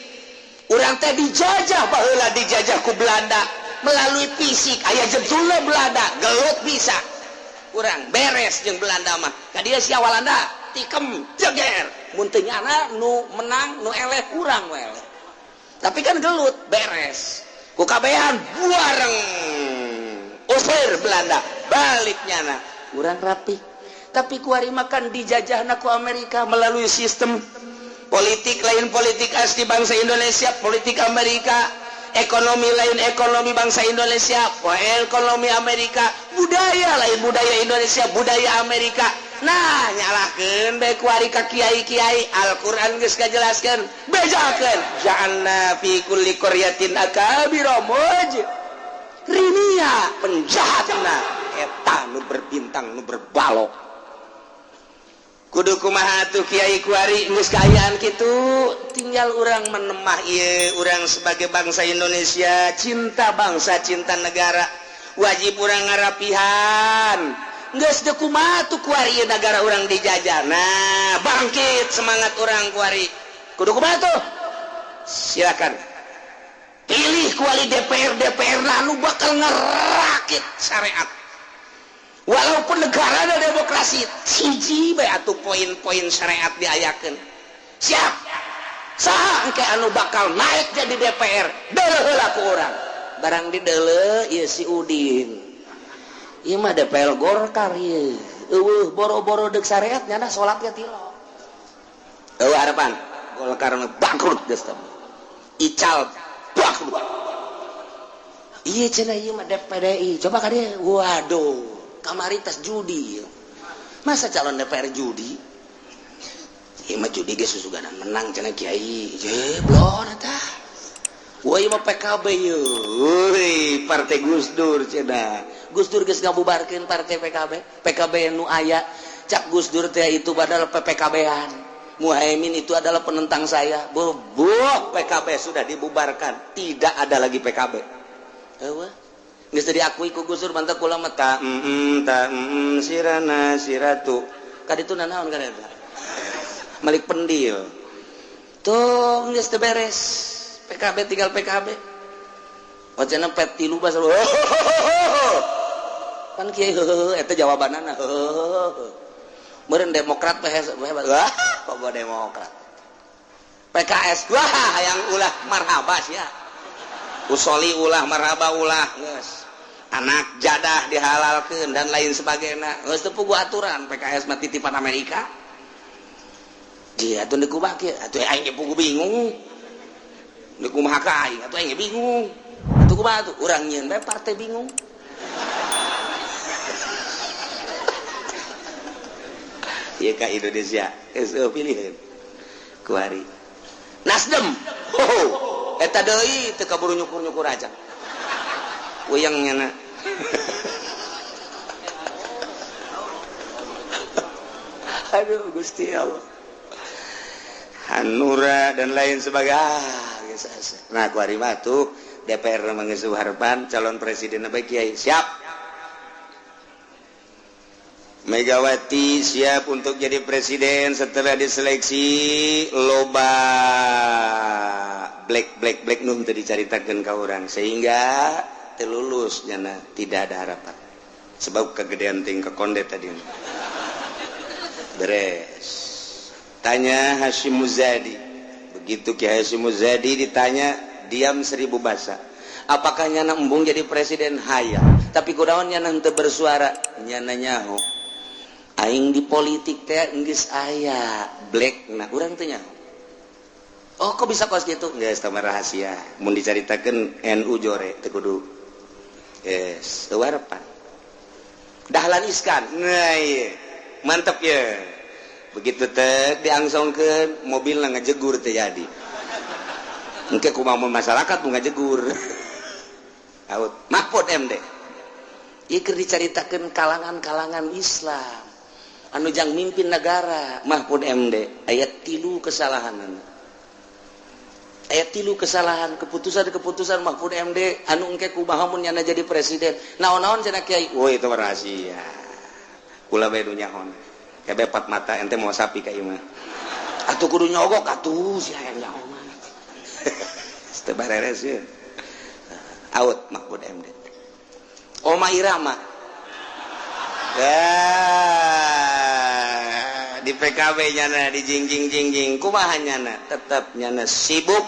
Urang teh dijajah baheula, dijajah ku Belanda melalui fisik, aya jentulna Belanda, gelut bisa. Urang beres jeung Belanda mah. Ka dieu sia Walanda tikem jeger. Mun teu nyana nu menang nu eleh urang we eleh. Tapi kan gelut beres. Ku kabehan buareng usir Belanda balik nyana. Urang rapi. Tapi kuari makan dijajahna ku Amerika melalui sistem politik lain, politik asli bangsa Indonesia, politik Amerika, ekonomi lain ekonomi bangsa Indonesia, ekonomi Amerika, budaya lain budaya Indonesia, budaya Amerika. Nah, nyalahkeun bae kuari ka kiai-kiai. Al-Qur'an geus kajelaskeun, bejakeun ja'alna fi kulli qaryatin akabira mujrimia, penjahatna eta nu berbintang nu berbalok. Kudu kumaha tuh kiai kuari? Geus kaayaan kitu, tinggal urang menemah ieu. Urang sebagai bangsa Indonesia, cinta bangsa, cinta negara, wajib urang ngarapihan. Geus teu kumaha tuh kuari ieu negara urang dijajah. Nah, bangkit semangat urang kuari. Kudu kumaha tuh? Silakan pilih kuali DPR DPR anu bakal ngerakit syariat walaupun negara ada demokrasi. Hiji bae atuh poin-poin syariat diayakeun. Siap saha engke anu bakal naik jadi DPR? Deuleu heula ku urang. Barang dideuleu, ieu si Udin, ieu mah DPR Golkar ieu, eueuh boro-boro deuk syariat, nyana salat ge tilo. Eueuh harapan Golkar mah, bangkrut geus teh, ical bangkrut. Iya cenah, ieu mah DPDI, coba ka dieu, waduh, kamari tas judi, masa calon DPR judi? Ieu mah judi ge susuganan menang cenah kiai. Jeblon eta. Wah, ieu mah PKB ieu. Euy, partai Gus Dur cenah. Gus Dur geus ngabubarkeun partai PKB. PKB nu aya cak Gus Dur teh itu padahal PPKB-an. Muhaimin itu adalah penentang saya. Boboh, PKB sudah dibubarkan, tidak ada lagi PKB. Eueuh. Geus diakui ku Gus Dur, mantap kula mah ta ta sirana siratu. Kaditu nanaon kan eta? Malik pendil. Tuh geus teu beres. PKB tinggal PKB. Wacana P tilu bahasa kan kiai heuheuh eta jawabanana heuheuh. Meureun Demokrat hebat. Wah, kok Demokrat. PKS wah hayang ulah marhaba sia. Usoli ulah, marhaba ulah, geus. Anak jadah dihalalkeun dan lain sebagainya. Geus teu puguh aturan PKS mah titipan Amerika. Dia atuh deuk kumaha kieu? Atuh aing ge puguh bingung. Deuk kumaha ka aing? Atuh aing ge bingung. Atuh kumaha atuh? Urang nyieun bae partai bingung. Ieu ka Indonesia geus pilihan kuari. Nasdem. Ho, eta deui teu kaburu nyukur-nyukur aja. Uyang nyana. Aduh Gusti Allah. Hanura dan lain sebagainya. Nah, kuari mah tuh DPR mengesu harapan calon presiden apa kiai siap. Megawati siap untuk jadi presiden setelah diseleksi loba black black black nu teu dicaritakeun ka urang sehingga teu lulus nyana, tidak ada harapan sebab kegedean ting ke konde tadi. Beres. Tanya Hasyim Muzadi, begitu Ki Hasyim Muzadi ditanya diam seribu bahasa. Apakah nyana embung jadi presiden? Hayang, tapi kunaon nyana henteu bersuara? Nyana nyaho aing di politik teh geus aya black. Nah, urang teh nyaho. Oh, kok bisa kos gitu? Geus tah rahasia, mun dicaritakeun NU jore teu kudu. Yes, teu harapan. Dahlan Iskan, nah ieu mantep ya. Begitu teh diangsongkeun mobilna ngajegur teh jadi. Engke kumaha mun masyarakat mun ngajegur. Out. Mahfud MD. Ieu keur dicaritakeun kalangan-kalangan Islam anu jang mimpin negara. Mahfud MD aya 3 kesalahan. Aya 3 kesalahan keputusan-keputusan Mahfud MD anu engke kumaha mun nyana jadi presiden. Naon-naon cenah kiai? Woi, itu rahasia. Kula bae nu nyahon. Kayak empat mata ente mau sapi ka ieu mah. Atuh kudu nyogok atuh si hayang nyaho mah. Teu bareres ye. Out Mahfud MD. Oma Irama. Ya, di PKB nyana di jingjing jingjing kumaha nyana tetap nyana sibuk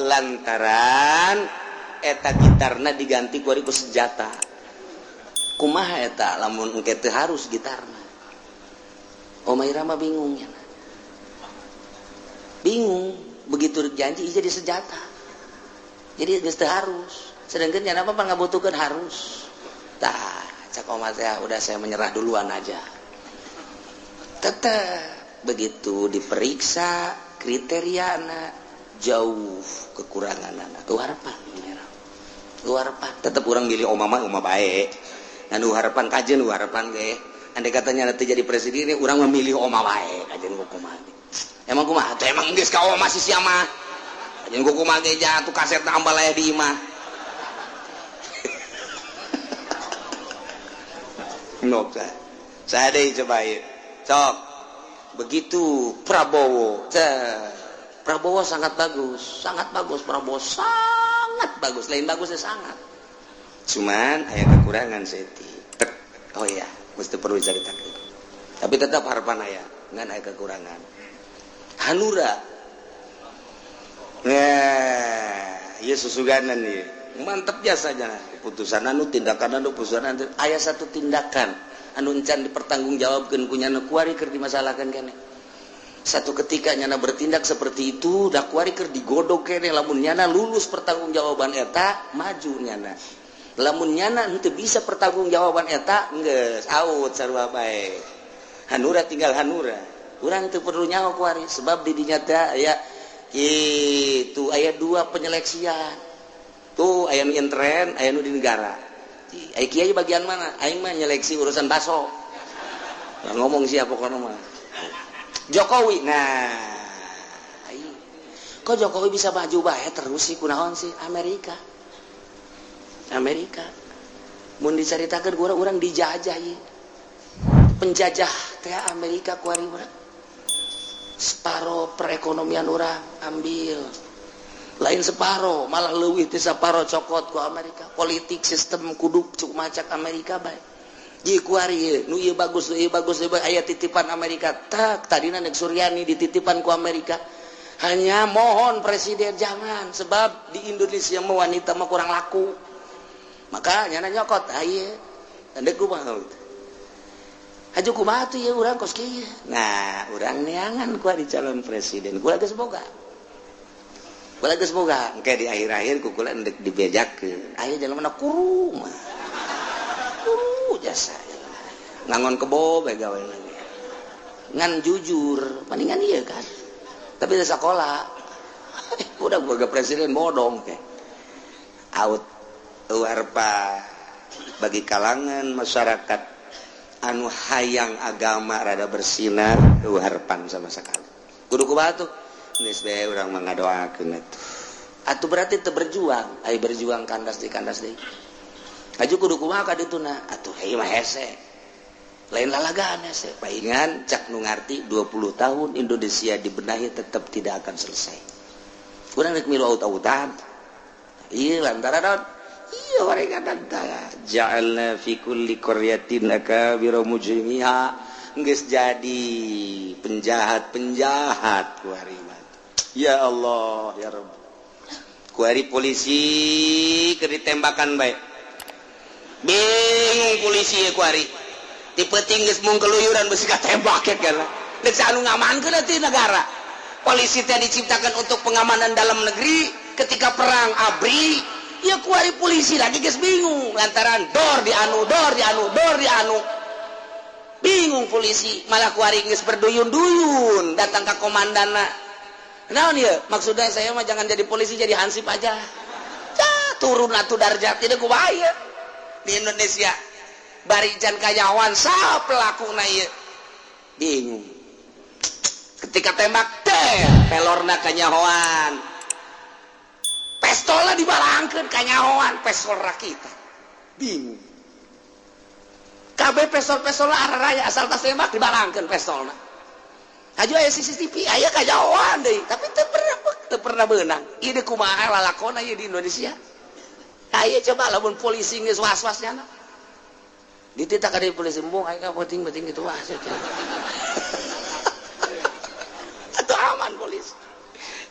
lantaran eta gitarna diganti ku ku senjata. Kumaha eta lamun engke teu harus gitarna. Oma Irama bingung nyana. Bingung begitu janji jadi senjata. Jadi geus teu harus. Sedangkan nyana mah ngabutuhkeun harus. Tah, cak oma teh udah saya menyerah duluan aja. Tetap begitu diperiksa kriteriana jauh kekurangan anak. Harapan harapan tetap urang milih oma mah oma baik. Dan harapan kajen harapan ge. Andai katanya nanti jadi presiden urang memilih oma bae kajen kumaha. Emang kumaha? Teh emang geus ka oma si sia mah. Kajen kumaha ge jatuh kaset tambah aya di imah. Nok saya deh coba ya. Sok. Begitu Prabowo. Prabowo sangat bagus Prabowo sangat bagus, lain bagusnya sangat. Cuman aya kekurangan seti. Oh iya, mesti perlu diceritakan. Tapi tetap harapan aya, ngan aya kekurangan. Hanura. Nah, ieu susuganan ieu. Mantep biasanya keputusan anu tindakan anu putusan anu aya satu tindakan anu encan dipertanggungjawabkeun ku nyana kuari keur dimasalahkan kene. Satu ketika nyana bertindak seperti itu da kuari keur digodog kene lamun nyana lulus pertanggungjawaban eta maju nyana. Lamun nyana henteu bisa pertanggungjawaban eta geus out sarua bae. Hanura tinggal hanura. Urang teu perlu nyaho kuari sebab di dinya teh aya kitu aya dua penyeleksian. Tuh aya nu intern, aya nu di negara. Aya kiai bagian mana? Aing mah nyeleksi urusan baso. Nah, ngomong siapa pokokna mah. Jokowi. Nah, kok Jokowi bisa maju bae terus sih kunaon sih? Amerika. Amerika. Mun dicaritakeun ku urang dijajah ieu. Penjajah teh Amerika kuari urang. Separo perekonomian urang ambil. Lain separo malah leuwih ti saparo cokot ku Amerika. Politik sistem kudu cuk macak Amerika bae. Ji kuari nu ieu bagus, nu ieu bagus, nu aya titipan Amerika. Tak tadina nek Suryani dititipan ku Amerika. Hanya mohon presiden jangan sebab di Indonesia mah wanita mah kurang laku. Maka nyana nyokot ieu. Endek kumaha gitu. Haju kumaha tuh ieu urang kos kieu. Nah, urang neangan ku di calon presiden. Kula geus boga. Kula geus boga. Engke di akhir-akhir ku kula endek dibejakeun. Aya jelema na kuru mah. Kuru jasa. Ngangon kebo bae gawe lagi. Ngan jujur, palingan ieu kan. Tapi da sakola. Udah boga presiden bodong ke. Out warpa bagi kalangan masyarakat anu hayang agama rada bersinar harapan sama sekali. Kudu kumaha tuh? Geus bae urang mah ngadoakeun atuh. Atuh berarti teu berjuang, ai berjuang kandas deui. Aju kudu kumaha ka dituna? Atuh heuh mah hese. Lain lalagaan hese. Paingan cak nu ngarti 20 tahun Indonesia dibenahi tetap tidak akan selesai. Urang rek milu aut-autan. Ieu lantaran naon? Iya mereka tantara. Ja'alna fi kulli qaryatin akabira mujrimiha. Geus jadi penjahat-penjahat kuari mah. Ya Allah, ya Rabb. Kuari polisi keur ditembakan bae. Bingung polisi ye kuari. Ti peuting geus mung keluyuran beusi katembak ya kana. Deuk anu ngamankeun teh negara. Polisi teh diciptakan untuk pengamanan dalam negeri ketika perang ABRI. Ya kuari polisi lagi geus bingung lantaran dor di anu dor di anu dor di anu. Bingung polisi malah kuari geus berduyun-duyun datang ka komandanna. Naon ieu? Maksudnya saya mah jangan jadi polisi jadi hansip aja. Cah, turun atuh darjat ieu kumaha ieu? Di Indonesia bari can kanyahoan saha pelakuna ieu? Bingung. Ketika tembak teh pelorna kanyahoan. Pistolna dibalangkeun kanyahoan pistol rakitan. Bingung. Kabeh pestol-pestol araraya asal tas tembak dibalangkeun pestolna. Aju aya CCTV aya kajauhan deui, tapi teu pernah beunang. Ieu deui kumaha lalakona ieu di Indonesia. Aya coba lamun polisi geus was-was nyana. Dititah ka polisi embung aing ka penting-penting kitu wah. Atau aman polisi.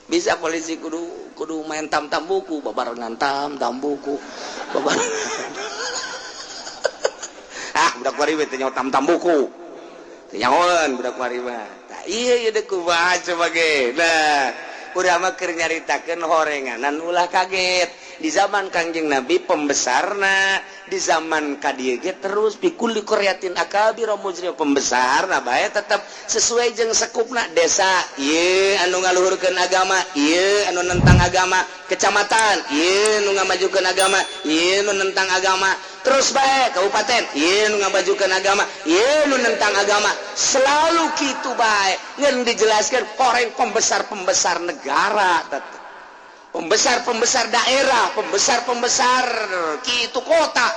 Bisa polisi kudu main tam-tam buku, babarengan tam-tam buku. Babarengan. Ah, budak wari we teh nyaho tam-tam buku. Teu nyahoeun budak wari mah. Tah ieu ieu deui kumaha coba ge. Nah, urang mah keur nyaritakeun horenganan ulah kaget. Di zaman Kangjeng Nabi pembesarna, di zaman ka dieu ge terus pikulli qaryatin akabir mujrim pembesarna bae tetep sesuai jeung sekupna desa ieu anu ngaluhurkeun agama, ieu anu nentang agama, kecamatan ieu nu ngamajukeun agama, ieu nu nentang agama, terus bae kabupaten ieu nu ngamajukeun agama, ieu nu nentang agama, selalu kitu bae. Ngan dijelaskeun orang pembesar-pembesar negara tetep pembesar-pembesar daerah, pembesar-pembesar kitu kota.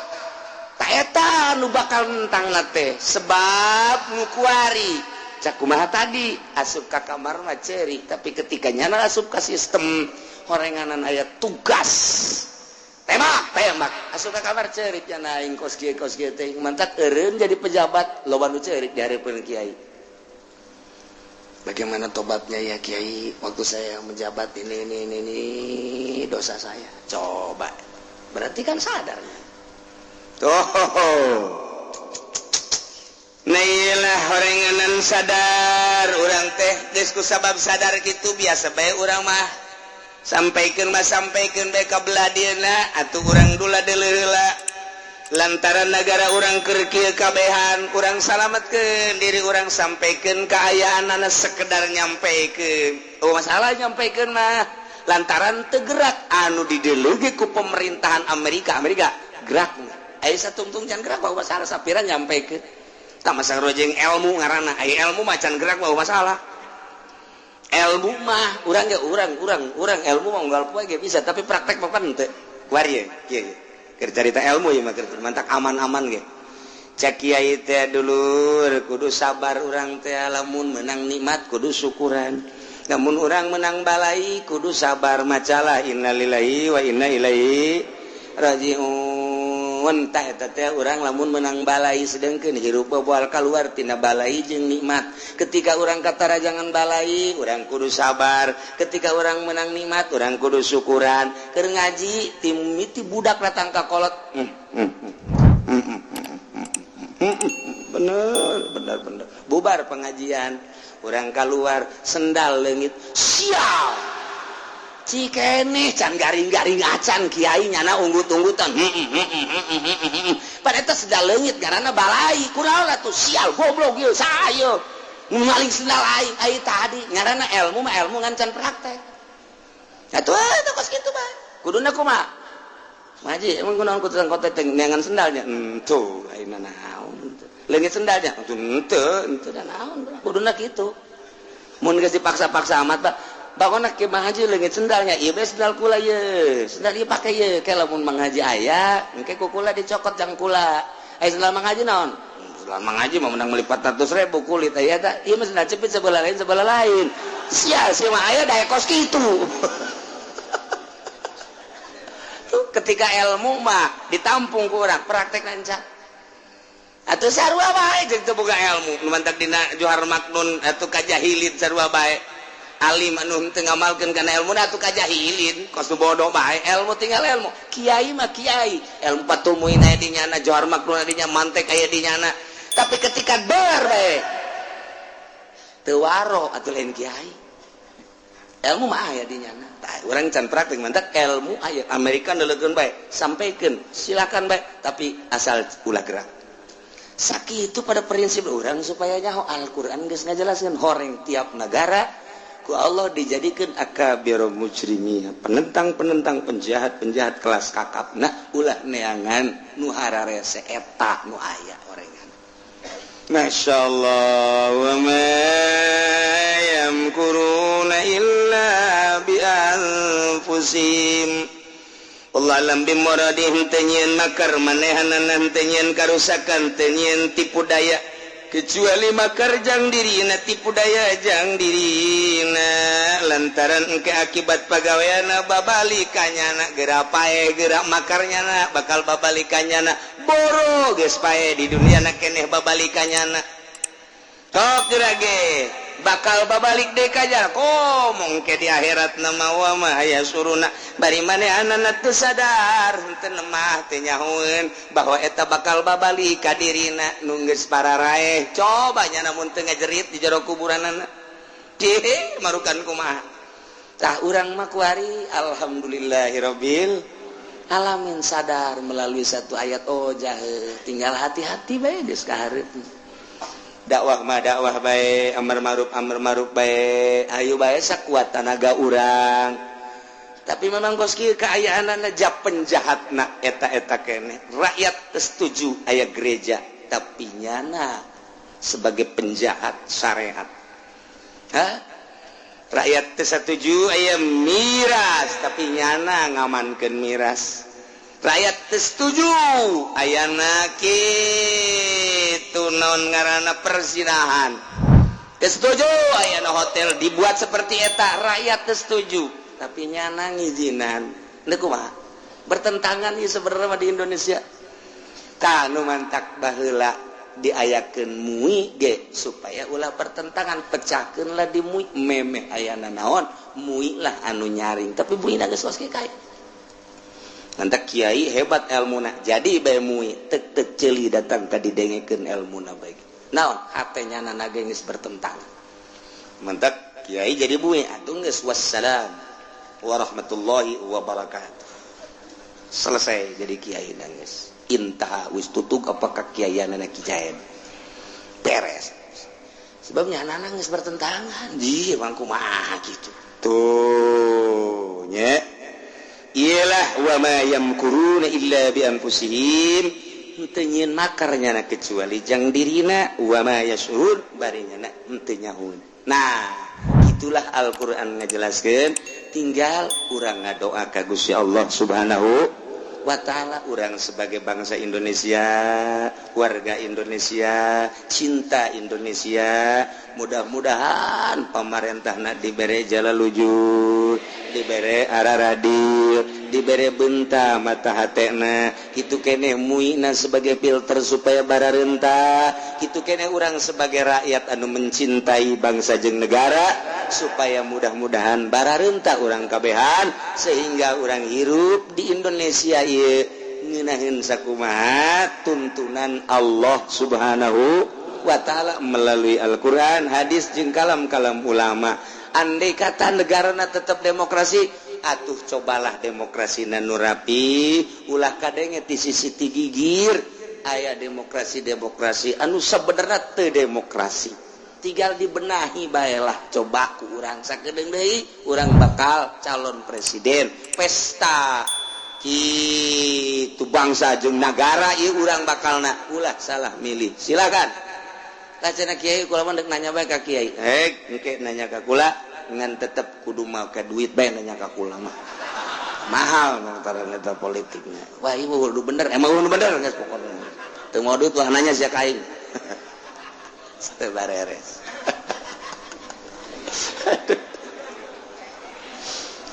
Ta eta nu bakal nentang teh sebab nu kuari cak kumaha tadi asup ka kamar mah ceurik, tapi ketika nyana asup ka sistem horenganan aya tugas tembak tembak asup ka kamar ceurik nya aing kos kieu teh mantak eureun jadi pejabat loba nu ceurik di hareupeun kiai. Bagaimana tobatnya ya kiai waktu saya menjabat ini dosa saya. Coba. Berarti kan sadar. Tuh. Nah iyalah horenganan sadar urang teh geus ku sabab sadar kitu biasa bae urang mah. Sampaikeun mah sampaikeun bae ka belah dieuna atuh urang dula deuleu heula. Lantaran negara urang keur kieu kabehan urang salametkeun diri urang sampaikeun kaayaanana sekedar nyampaikeun. Oh masalah nyampaikeun mah lantaran teu gerak anu dideleuge ku pemerintahan Amerika. Amerika gerak aya satungtung can gerak bawa masalah sapira nyampaikeun. Tah masalah jeung ilmu ngaranna aya ilmu mah can gerak bawa masalah. Ilmu mah urang ge urang ilmu mah unggal poe ge bisa tapi praktek mah pan teu. Kuari ye kieu. Keur carita ilmu ieu mah keur mantak aman-aman ge. Cek kiai teh dulur kudu sabar urang teh lamun menang nikmat kudu syukuran. Lamun urang menang balai kudu sabar macalah innalillahi wa inna ilaihi rajiun. Tah eta teh urang lamun menang balai sedengkeun hirup moal kaluar tina balai jeung nikmat. Ketika urang katarajangan balai urang kudu sabar, ketika urang menang nikmat urang kudu syukuran. Keur ngaji timiti budak datang ka kolot. Bener bener bener. Bubar pengajian, urang keluar sendal leungit. Sial. Cikene can garing-garing acan kiai nyana unggut-unggutan. Pada eta sendal leungit karena balai kunaon atuh sial goblok ieu saha nu maling sendal aing ai tadi ngaranna ilmu mah ilmu ngan can praktek. Atuh eta kos kitu bae. Kuduna kumaha? Maji emang kunaon kudu kote teh neangan sendalnya? Henteu ayeuna naon. Leungit sendalnya? Henteu, henteu da naon. Kuduna kitu. Mun geus dipaksa-paksa amat bah bakona ke Mang Haji leungit sendalnya, ieu bae sendal kula ye, sendal ieu pake ye, ke lamun Mang Haji aya, engke ku kula dicokot jang kula. Aya sendal Mang Haji naon? Sendal Mang Haji mah menang meuli 400.000 kulit aya ta, ieu mah sendal cepit sebelah lain sebelah lain. Sia sia mah aya dae kos kitu. Tuh ketika ilmu mah ditampung ku urang, praktek lancar. Atuh sarua bae jeung teu boga ilmu, nu mantak dina Johar Maknun atuh kajahilin sarua bae. Alim anu teu ngamalkeun kana ilmu atuh kajahilin kos nu bodoh bae ilmu tinggal ilmu kiai mah kiai ilmu Fathul Muin aya di nyana Johar Maknun aya di nyana mantek aya di nyana tapi ketika ber bae teu waro atuh lain kiai ilmu mah aya di nyana tah urang can praktek mantak ilmu aya Amerika neuleukeun bae sampaikeun silakan bae tapi asal ulah gerak. Sakitu pada prinsip urang supaya nyaho Al-Qur'an geus ngajelaskeun horeng tiap negara ku Allah dijadikan akabir mujrimina penentang-penentang penjahat-penjahat kelas kakap. Nah ulah neangan nu hararese eta nu aya orengan. Masya Allah wa ma yamkuruna illa bi anfusihim. Allah alam bimuradihim, teu nyieun makar manehanana, teu nyieun karusakan, teu nyieun tipu daya kecuali makar jang dirina, tipu daya jang dirina, lantaran engke akibat pagaweana babalik ka nyana. Geura paeh, geura makarnya na bakal babalik ka nyana. Boro geus paeh di dunia na keneh babalik ka nyana. Tok geura ge bakal babalik deui ka nyana, komo engke di akhirat nama wa mah aya suruna. Bari manehanana teu sadar henteu lemah, teu nyahoeun bahwa eta bakal babalik ka dirina. Nu geus pararaeh, coba nya namun teu ngajerit di jero kuburanana. Dih, marukan kumaha tah. Urang mah kuari alhamdulillahirabbil alamin, sadar melalui satu ayat. Oh jahe, tinggal hati-hati bae geus ka hareup. Dakwah mah dakwah bae, amar ma'ruf amar ma'ruf bae, ayo bae sakuat tanaga urang. Tapi memang kos kieu kaayaanana, jap penjahatna eta-eta keneh. Rakyat setuju aya gereja, tapi nyana sebagai penjahat syariat. Hah? Rakyat teu setuju aya miras, tapi nyana ngamankeun miras. Rakyat teu setuju ayana kitu, naon ngaranna, perzinahan. Teu setuju ayana hotel dibuat seperti eta. Rakyat teu setuju, tapi nyana ngizinan. Teu kumaha, bertentangan ieu sebenarnya di Indonesia. Tah, nu mantak baheula diayakeun MUI ge supaya ulah pertentangan. Pecahkeun lah di MUI, memeh ayana naon, MUI lah anu nyaring. Tapi MUI geus kos kieu. Mantak kiai hebat ilmuna jadi bae MUI, tek tek ceuli datang ka didengekeun ilmuna bae. Naon hatenya nana ge geus bertentangan. Mantak kiai jadi MUI atuh geus, wassalam warahmatullahi wabarakatuh, selesai jadi kiai nangis. Intaha, wis tutug apakah kiaianana kijaen beres. Sebabnya anak-anak geus bertentangan di emang kumaha gitu tuh nya. Iyalah, wa ma yamkuruna illa bi anfusihim, henteu nyieun makar nyana kecuali jang dirina, wa ma yashurun, bari nyana henteu nyahoeun. Nah, itulah Al-Qur'an ngajelaskeun. Tinggal urang ngadoa ka Gusti Allah Subhanahu wa ta'ala. Urang sebagai bangsa Indonesia, warga Indonesia, cinta Indonesia, mudah-mudahan pemerintah dibere jala lujur, dibere araradir, dibere benta mata hatena. Kitu keneh muina sebagai filter supaya bararenta. Kitu keneh urang sebagai rakyat anu mencintai bangsa jeung negara, supaya mudah-mudahan bararenta urang kabehan, sehingga urang hirup di Indonesia ieu ngeunaheun sakumaha tuntunan Allah Subhanahu wa ta'ala melalui Al-Qur'an, hadis jeung kalam-kalam ulama. Andai kata negarana tetap demokrasi, atuh cobalah demokrasi nu rapi, ulah kadenge ti sisi ti gigir aya demokrasi demokrasi anu sebenarnya teu demokrasi. Tinggal dibenahi baelah. Coba ku urang sakedeung deui urang bakal calon presiden, pesta kitu bangsa jeung nagara ieu urang bakalna. Ulah salah milih, silakan. Kacana kiai, kula mah dek nanya bae ka kiai. Eh, engke nanya ka kula ngan tetep kudu make duit bae. Nanya ka kula mah mahal lantaran eta politiknya. Wah, ibu kudu bener, emang kudu bener geus pokokna. Teu mau duit, wah nanya sia ka aing. Teu bareres. Aduh.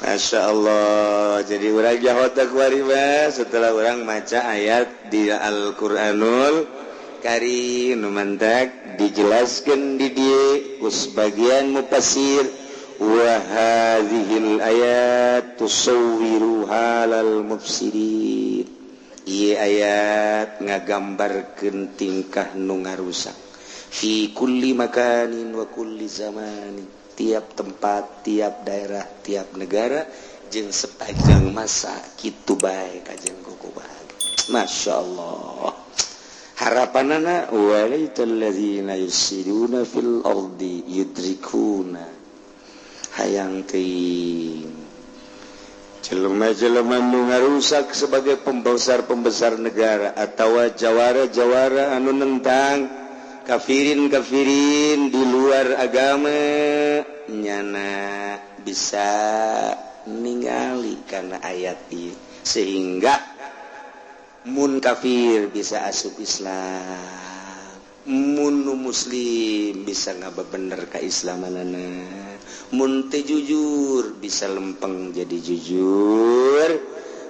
Masya Allah, jadi urang jahota kuari mah setelah urang maca ayat di Al-Qur'anul Karim. Nu mantak dijelaskan di dieu ku sebagian mufassir, wa hadhil ayat tusawwiru halal mufsidin. Ieu ayat ngagambarkeun tingkah nu ngarusak fi kulli makanin wa kulli zamanin, tiap tempat, tiap daerah, tiap negara jeung sepanjang masa kitu bae kajeng kukubaha. Masya Allah, harapanana walaital ladzina yufsiduna fil ardi yudrikuna. Hayang teuing jelema-jelema nu ngarusak sebagai pembesar-pembesar negara atau jawara-jawara anu nentang kafirin-kafirin di luar agama, nyana bisa ningali karena ayat ieu. Sehingga mun kafir bisa asup Islam, mun nu muslim bisa ngabener keislamanana, mun teu jujur bisa lempeng jadi jujur,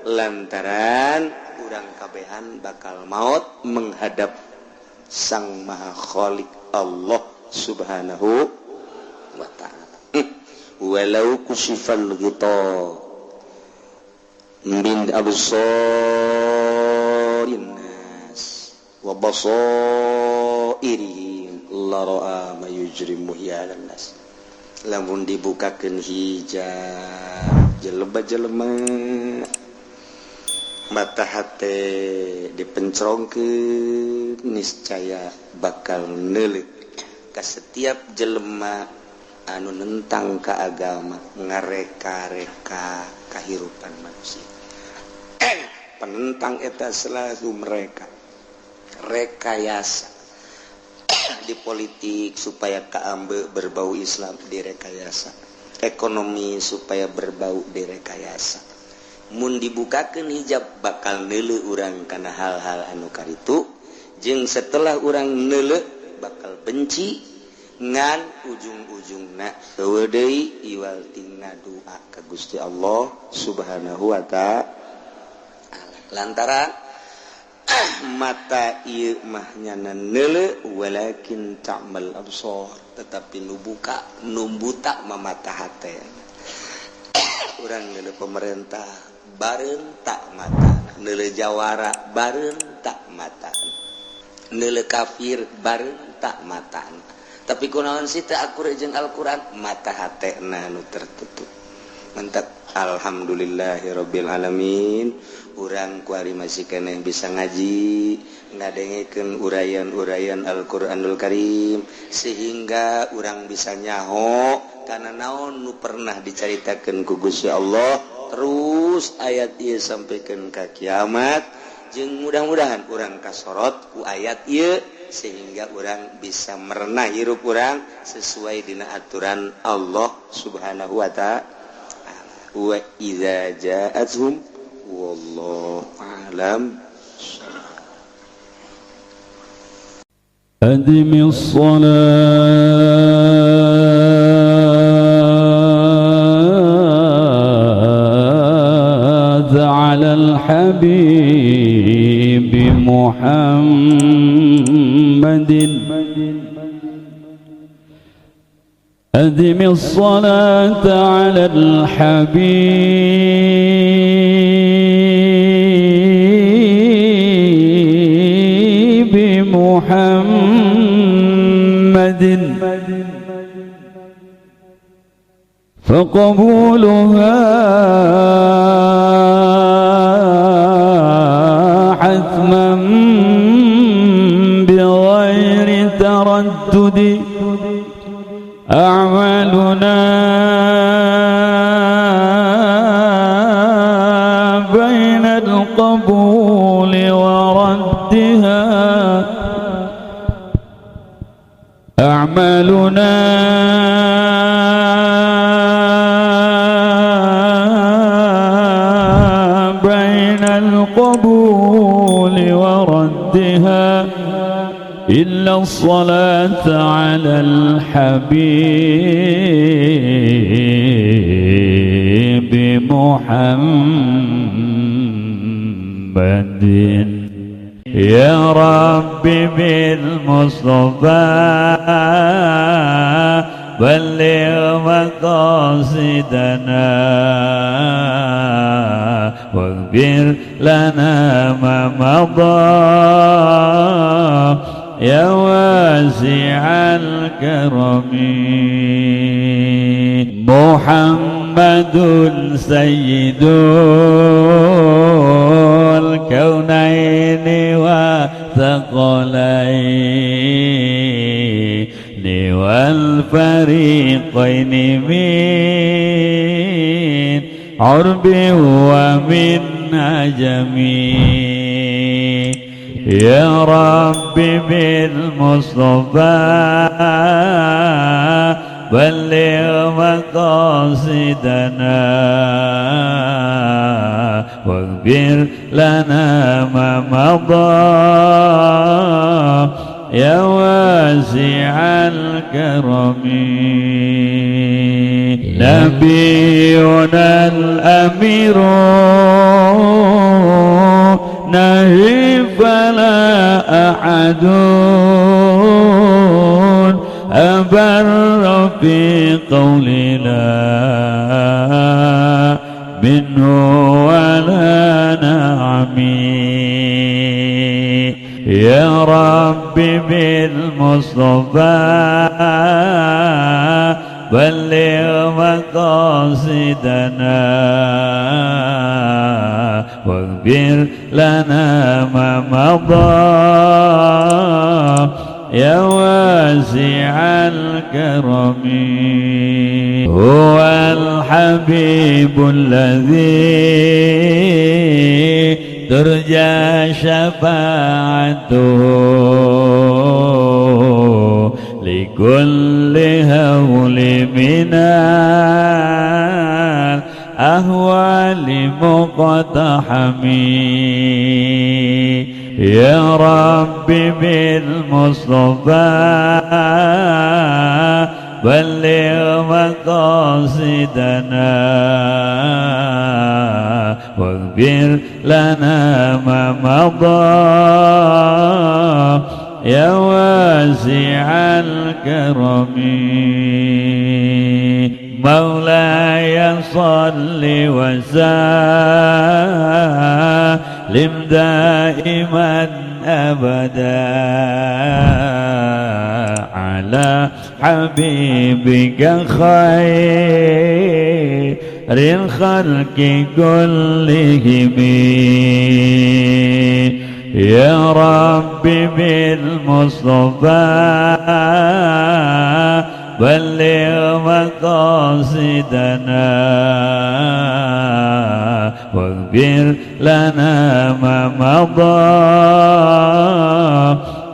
lantaran urang kabehan bakal maut menghadap Sang Maha Khalik Allah Subhanahu wa Ta'ala. Walau kusyifal ghita min absarin nas wa basairihim la ra'a ma yujrimu hiyalan nas. Lamun dibukakeun hijab jelema-jelema mata hate dipencrongkeun, niscaya bakal neuleuk ka setiap jelema anu nentang ka agama, ngareka-reka kahirupan manusia. Penentang eta selalu mereka rekayasa di politik supaya kaambe berbau Islam direkayasa, ekonomi supaya berbau direkayasa. Mun dibukakeun hijab bakal neuleuh urang kana hal-hal anu karitu, jeung setelah urang neuleuh bakal benci, ngan ujung-ujungna eueuh deui iwal tina doa ka Gusti Allah Subhanahu wa Ta'ala. Lantaran mata ieu mah nyana neuleuh, walakin ta'mal absar, tetapi nu buka nu buta mah mata hate. Urang neuleuh pemerintah bareng tak mata, neuleuh jawara bareng tak mata, neuleuh kafir bareng tak mata. Tapi kunaon sih teu akur jeung Al-Qur'an? Mata hatena nu tertutup. Mantap, alhamdulillahirabbil alamin. Urang kuari masih keneh bisa ngaji, ngadengekeun uraian-uraian Al-Qur'anul Karim, sehingga urang bisa nyaho kana naon nu pernah dicaritakeun ku Gusti Allah terus ayat ieu sampaikan ka kiamat, jeung mudah-mudahan urang kasorot ku ayat ieu sehingga urang bisa merenah hirup urang sesuai dina aturan Allah Subhanahu wa Ta'ala. Wa idza ja'atuhum wallahu a'lam. أدم الصلاة على الحبيب محمد، أدم الصلاة على الحبيب محمد، فقبولها حتما بغير تردد، أعمالنا بين القبول وردها، أعمالنا بين القبول وردها، إلا الصلاة على الحبيب محمد. يا رب بالمصطفى بلغ مقاصدنا، واغفر لنا ما مضى يا واسع الكرم. محمد سيد الكونين والثقلين والفريقين من عرب ومن عجم. يا رب بالمصطفى بلغ مقاصدنا، واغفر لنا ما مضى يا واسع الكرم. نبينا الأمير نهي فلا أحد أبر في قولنا منه ولا نعمي. يا رب بالمصطفى بلغ مقاصدنا واغفر لنا ما مضى يا واسع الكرم. هو الحبيب الذي ترجى شفاعته لكل هول من الأهوال مقتحم. يا رب بالمصطفى بلغ مقاصدنا واغفر لنا ما مضى يا واسع الكرم. مولاي صل وسلم دائما أبدا على حبيبك خير الخلق كلهم. يا رب بالمصطفى بلغ مقاصدنا واغفر لنا ما مضى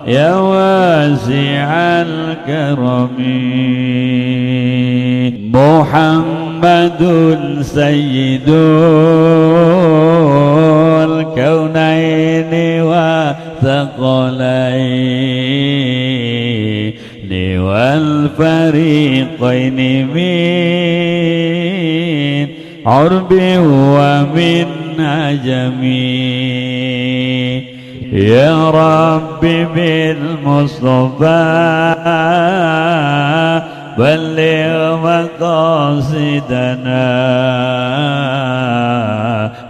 يا واسع الكرم. محمد سيد الكونين والثقلين والفريقين من عرب ومن عجم. يا رب بالمصطفى بلغ مقاصدنا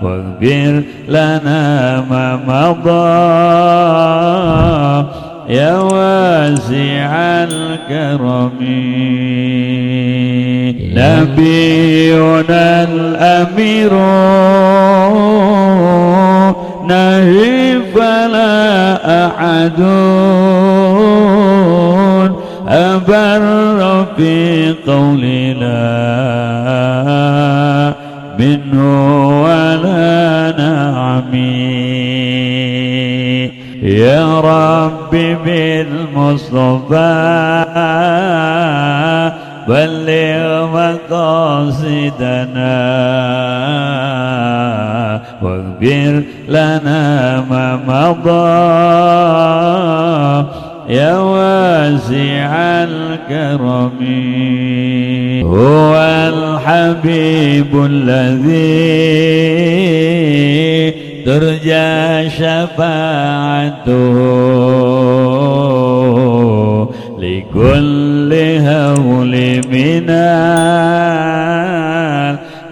واغفر لنا ما مضى يا واسع الكرم. نبينا الأمير نهي فلا أحد أبر في قولنا منه ولا نعمي. يا رب بالمصطفى بلغ مقاصدنا واغفر لنا ما مضى يا واسع الكرم. هو الحبيب الذي ترجى شفاعته لكل هول من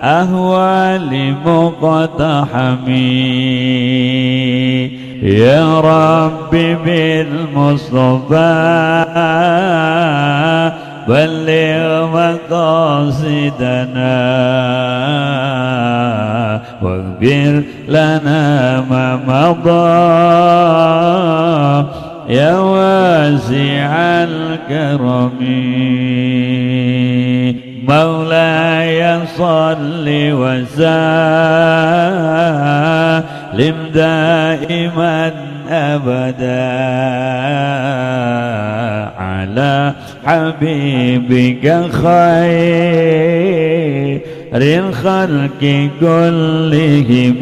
الأهوال مقتحم. يا رب بالمصطفى بلغ مقاصدنا واغفر لنا ما مضى يا واسع الكرم. مولاي صل وسلم دائما أبدا على حبيبك خير الخلق كلهم.